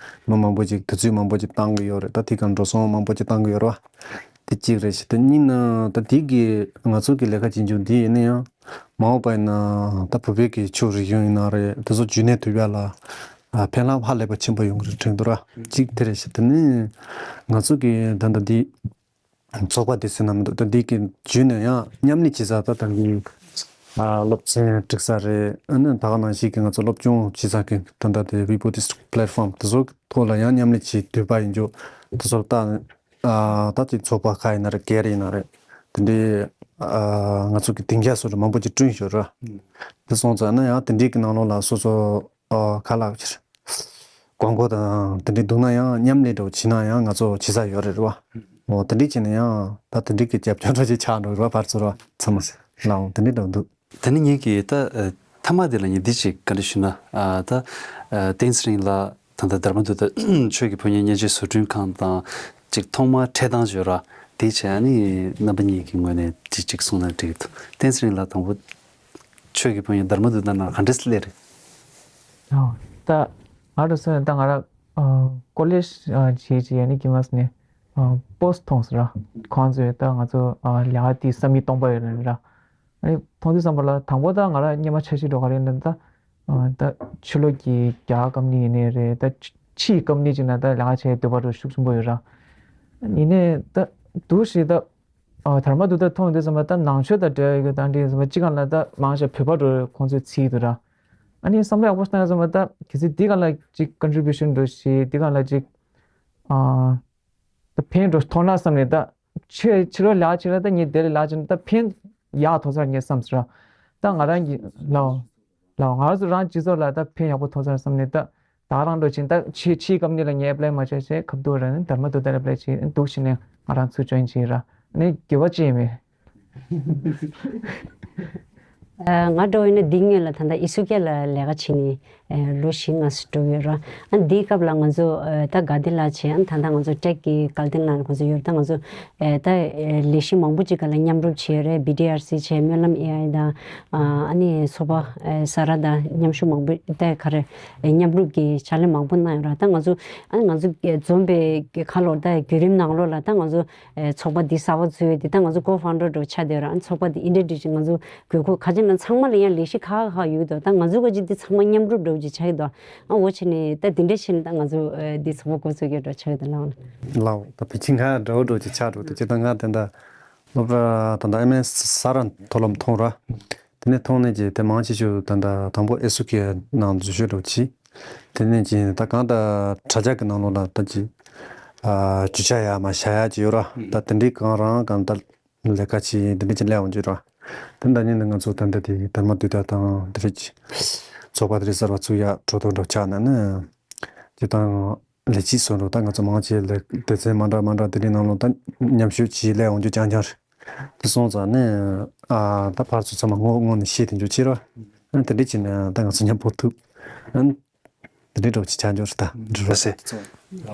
མི་མང་པོ་ཅིག་དུས་ཚོད་མང་པོ་ཅིག་བཏང་གི་ཡོད་རེད། ད་དེ་ག་འགྲོ་སོང་མང་པོ་ཅིག་བཏང་གི་ཡོད་རེད་བ། དེ་གཅིག་རེད་ཤག་དེ་གཉིས་ན་ད་དེ་གི་ང་ཚོ་གི་ལས་ཀ་བྱེད་རྒྱུ་འདི་ཡིན་ན་ཡང་མ་འོངས་པ་ཡིན་ན་ད་བོད་པའི་གི་ཆོས་རིག་གཞུང་ཡིན་ན་རེད། དེ་ཚོ་རྒྱུན་གནས་ཐུབ་ཡ་ལ་ཨ་ཕན་རླབས་ཧ་ལས་པ་ཆེན་པོ་ཡོང་གི་རེད་དྲན་འདུག་ར། གཅིག་དེ་རེད་ཤག་དེ་ནས་ང་ཚོ་གི་ད་ལྟ་འདི་ཚོགས་པ་དེ་ཟེར་ན་མི་འདུག་ད་འདི་གི་བརྒྱུད་ནས་ཡང་མཉམ་ལས་བྱེད་ས་ད་ད་གི་ཨ་སློབ་ཚན་སྒྲིག་ས་རེད། ཨ་ནི་ད་ག་ནང་བཞིན་གི་ང་ཚོ་སློབ་སྦྱོང་བྱེད་ས་གི་ད་ལྟ་དེ་ཝི་བྷོ་ཊི་སི་ཊི་པི་ལེ་ཊི་ཕོམ་དེ་ཚོ་ཐོག་ལ་ཡང་མཉམ་ལས་བྱེད་འདོད་པ་ཡིན་རྒྱུ་དེ་ཚོ་ལ་ད། ཨ་ད་ཅིག་ཚོགས་པ་ཁག་ཡིན་ན་རེད། སྒེར་ཡིན་ན་རེད། དེ་འདྲའི་ཨ་ང་ཚོ་གི་སྡིངས་ཆ་སོགས་མང་པོ་ཅིག་བསྐྲུན་ཡོད་རེད། དེ་སོང་ཙང་ན་ཡང་དེ་འདྲའི་གི་ནང་ལོགས་ལ་སོ་སོ་ཨ་ཁ་ལག་ཅིག་དགོས་མཁོ་དང་དེ་འདྲའི་འདུག་ན་ཡང་མཉམ་ལས་འདྲ་བོ་བྱེད་ན་ཡང་ང་ཚོ་བྱེད་ས་ཡོད་རེད་རེད་བ། འོ་དེ་འདྲའི་བྱས་ན་ཡང་ད་དེ་འདྲའི་གི་རྒྱབ་སྐྱོར་འདྲ་ཅིག་ཆགས་འགྲོ་རེད་བ། ཕར་ཚུར་བ་ཚང་མ་ལའང་དེ་འདྲའི་འདྲ་བོ་འདུག་དེ་ནི་ངེད་ཀྱིས་ད་ཨ་མཐའ་མ་དེ་ལ་ངས་འདི་ཅིག་བཀའ་འདྲི་ཞུ་ན། ཨ་ད་ཨ་བསྟན་ཚེ་རིང་ལགས་ད་ལྟ་དྷརྨ་དུ་ཏ་ཆོས་ཀྱི་ཕོ་ཉའི་བརྙན་འཕྲིན་བཟོ་སྐྲུན་ཁང་དང་ཅིག་ཐོག་མར་འཕྲད་སྟངས་བརྗོད་ར། དེའི་ཆེད་ཨ་ནི་རྣམ་པ་གཉིས་ཀྱི་ངོས་ནས་ཅིག་ཅིག་གསུངས་ན་འགྲིག་གི་འདུག་བསྟན་ཚེ་རིང་ལགས་དང་པོ་ཆོས་ཀྱི་ཕོ་ཉ་དྷརྨ་དུ་ཏ་ནང་ག་འདྲས་སླེབས་རེད། ཨོ། ད་ང་རང་ཚོ་ད་ང་རང་ཨ་ཀོ་ལེཇ་ཨ་བྱས་བྱས་ཨ་ནི་དཀྱིལ་མ་ནས་ཨ་པོ་སི་མཐོང་སོང་ར། ཁོང་ཚོས་ད་ང་ཚོ་ཨ་ལས་ཀ་དེ་བསམ་ཡུལ་སྟོང་པ་ཡོད་རེད་ར། ཨ་ནི་མཐོང་དུས་ཙམ་པ་ལ་དང་པོ་ད་ང་རང་སྔོན་མ་འཆར་གཞི་འདྲ་བོ་ག་རེ་ཡིན་ན་ད་ཨ་ད་ཕྱི་ལོགས་ཀྱི་རྒྱ་གར་ཀམ་ནི་ཡིན་ནའི་རེད། ད་ཕྱིའི་ཀམ་ནི་ཅིག་ན་ད་ལས་ཀ་བྱེད་འདོད་པ་འདྲ་ཤུགས་ཆེན་པོ་ཡོད་ར། ཡིན་ནའི་ད་འདུག་སེ་ད་ཨ་དྷརྨ་དུ་ཏ་མཐོང་དུས་ཙམ་པ་ད་ནང་ཆོས་དང་འབྲེལ་ཡོད་ཀྱི་ད་འདི་ཙམ་པ་སྤྱི་སྒང་ལ་ད་མང་ཆེ་བོད་པ་འདྲ་ཁོང་ཚོས་བརྩིས་འདུག་ར། ཨ་ནི་བསམ་བློ་ཡག་པོ་བཏང་ཙམ་པ་ད་གལ་སྲིད་འདི་སྒང་ལ་ཅིག་ཀོན་ཊི་རི་བྷིའུ་ཤན་འདྲ་ཞིག་འདི་སྒང་ལ་ཅིག་ཨ་ད་ཕན་འདྲ་ཐོགས་ན་བསམ་ནས་ད། ཕྱི་ཕྱི་ལོགས་ལས་ཀ་བྱེད་ན་ད་ངས་དེ་ལ་ལས་ཀ་བྱེད་ན་ད་ཕན་ཡག་ཐོགས་ས་ངས་བསམ་ཟེར་ར། ད་ང་རང་གི་ལའོ་ལའོ་ང་རང་ཚོ་རང་སྤྱི་ཚོགས་ལ་ད་ཕན་ཡག་པོ་ཐོགས་ས་བསམ་ནས་ད་ད་རང་འགྲོ་ཕྱིན་ད་ཕྱི་ཕྱིའི་ཀམ་ནི་ལ་ངས་ཨེབ་ལའི་མ་བྱས་བྱས་ཁབ་ཏུ་ར་ནི་དྷརྨ་དུ་ཏ་ལ་ཨེབ་ལའི་བྱས་འདུག་ཕྱིན་ནས་ང་རང་ཚུར་ཇོ་ཡིན་བྱས་ར་ནི་དགེ་བ་ཅི་ཡིན་མེད། ང་འགྲོ་ཡིན་ན་འདི་སྔོན་ལ་ད་ལྟ་ཨི་སུ་ཀེ་ལ་ལས་ཀ་བྱེད་ནས་ལོ་བཞི་ལྔ་ཙམ་འགྲོ་ཡོད་ར། ཨ་འདིའི་སྐབས་ལ་ང་ཚོ་ད་དགའ་བདེ་ལགས་བྱས། ཨ་ད་ལྟ་ང་ཚོ་ཊེག་གི་དགའ་བདེ་ལགས་ང་ཚོ་ཡོད། ད་ང་ཚོ་ད་ལས་གཞི་མང་པོ་ཅིག་སྒང་ལ་མཉམ་རུབ་བྱས་ཡོད་རེད། བི་ཌི་ཨར་སི་བྱས། སྨོན་ལམ་ཨེ་ཨའི་དང་ཨ་ནི་ཚོགས་པ་ས་ར་དང་མཉམ་ཞུགས་མང་པོ་ད་ག་རེ་མཉམ་རུབ་ཀྱི་ཕྱག་ལས་མང་པོ་གནང་ཡོད་ར། ད་ང་ཚོ་ཨ་ང་ཚོ་འཛོམས་པའི་ཁ་ལོ་ད་བརྒྱུད་རིམ་ནང་ལོགས་ལ་ད་ང་ཚོ་ཚོགས་པ་འདི་གསར་པ་བཙུགས་ཡོད་དེ། ད་ང་ཚོ་ཀོ་ཕའུན་ཌར་འདྲ་བོ་ཆགས་བསྡད་ར། ཚོགས་པ་འདི་ཨིན་ཊར་ཌི་ཅིག་ང་ཚོ་དགོས་མཁོ་ག་ཅི་ན་ཚང་མ་ལ་ཡང་ལས་གཞི་ཁག་ཁག་ཡོད་དོ། ད་ང་ཚོ་ག་ཅི་འདི་ཚང་མ་མཉམ་རུབ་འདྲ་བོ་ཅིག་ཆགས་ཡོད་དོ། ཨ་འོ་བྱས་ནས་ད་འདི་འདྲ་བྱས་ནས་ད་ང་ཚོ་འདི་ཚོགས་པ་འགོ་བཙུགས་ཡོད་འདྲ་བོ་ཆགས་ཡོད་དོ་ལགས། ལགས་ད་ཕལ་ཆེར་ང་འདྲ་བོ་འདྲ་བོ་ཅིག་ཆགས་འགྲོ་དེ་ཅི་ད་ང་དེ་འདྲ་སློབ་གྲྭ་ད་ད་ཨེམ་ཨེ་ས་ར་མཐོ་སློབ་མཐོང་ར། དེ་ནས་ཐོག་ནས་ཀྱི་དེ་མང་ཆེ་ཤོས་ད་ལྟ་དང་པོ་ཨེ་སུ་ཁེ་ནང་འཛུལ་ཞུགས་འགྲོ་གི། དེ་ནས་ཀྱི་ད་གང་ལྟར་དྲ་རྒྱ་གི་ནང་ལོགས་ལ་ད་ཀྱི་ཨ་རྒྱུ་ཆ་ཡར་མར་བཞག་ཡག་ཅིག་ཡོད་ར། ད་དེ་འདྲའི་གང་རང་གང་ལྟར་ལས་ཀ་ཅིག་དེ་འདྲ་ཅིག་སླེབས་འོང་རྒྱུ་ར། དེ་འདྲ་ཉིད་ནས་ང་ཚོ་ད་ལྟ་དེ་དར་མ་དུས་དར་དང་དེ་རིགས་ཀྱི་ཚོགས་པ་དེ་རིགས་གསར་པ་བཙུགས་ཡག་གྲོས་ཐོག་འགྲོ་ཆགས་ན་ནི་དེ་དང་ལས་བྱེད་སོགས་འགྲོ། ད་ང་ཚོ་མང་ཆེ་ལས་སྡེ་ཚན་མ་འདྲ་མ་འདྲ་དེ་རིགས་ནང་ལོགས་ད་མཉམ་ཞུགས་ཀྱིས་སླེབས་འོང་རྒྱུ་རྐྱང་རྐྱང་རེད། དེ་སོང་ཙང་ནི་ཨ་ད་ཕར་ཚུར་ཚང་མ་ངོ་ངོ་ནས་ཤེས་ཐུབ་རྒྱུ་བྱེད་རོགས། ཨ་དེ་འདྲ་བྱས་ན་ད་ང་ཚོ་མཉམ་པོ་ཐུག་ཨ་དེ་འདྲའི་འགྲོ་ཆ་ཆ་འཇོག་རེད་ད། ལགས་སོ།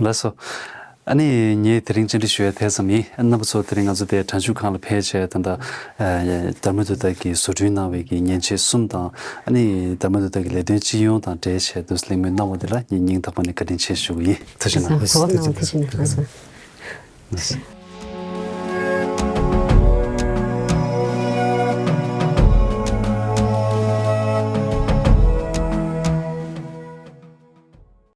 ལགས་སོ། ཨ་ནི་ངས་དེ་རིང་བཅར་འདྲི་ཞུ་ཡ་དེ་ཙམ་ཡིན། རྣམ་པ་ཚོ་དེ་རིང་ང་ཚོ་དེ་དྲ་འཇུག་ཁང་ལ་ཕེབས་བྱས་ད་ལྟ་ཨ་དར་མ་དུས་དར་གྱིས་བཟོ་སྐྲུན་གནང་བའི་གི་མཉེན་ཆས་གསུམ་དང་ཨ་ནི་དར་མ་དུས་དར་གྱི་ལས་དོན་སྤྱི་ཡོངས་དང་འབྲེལ་བྱས་དུས་གླེང་མོལ་གནང་བ་འདི་ལ་ངས་སྙིང་ཐག་པ་ནས་བཀའ་དྲིན་ཆེ་ཞུ་གི་ཡིན། ཐུགས་རྗེ་གནང་། གོ་སྐབས་གནང་བ་ཐུགས་རྗེ་གནང་། ལགས་སོ། ལགས་སོ།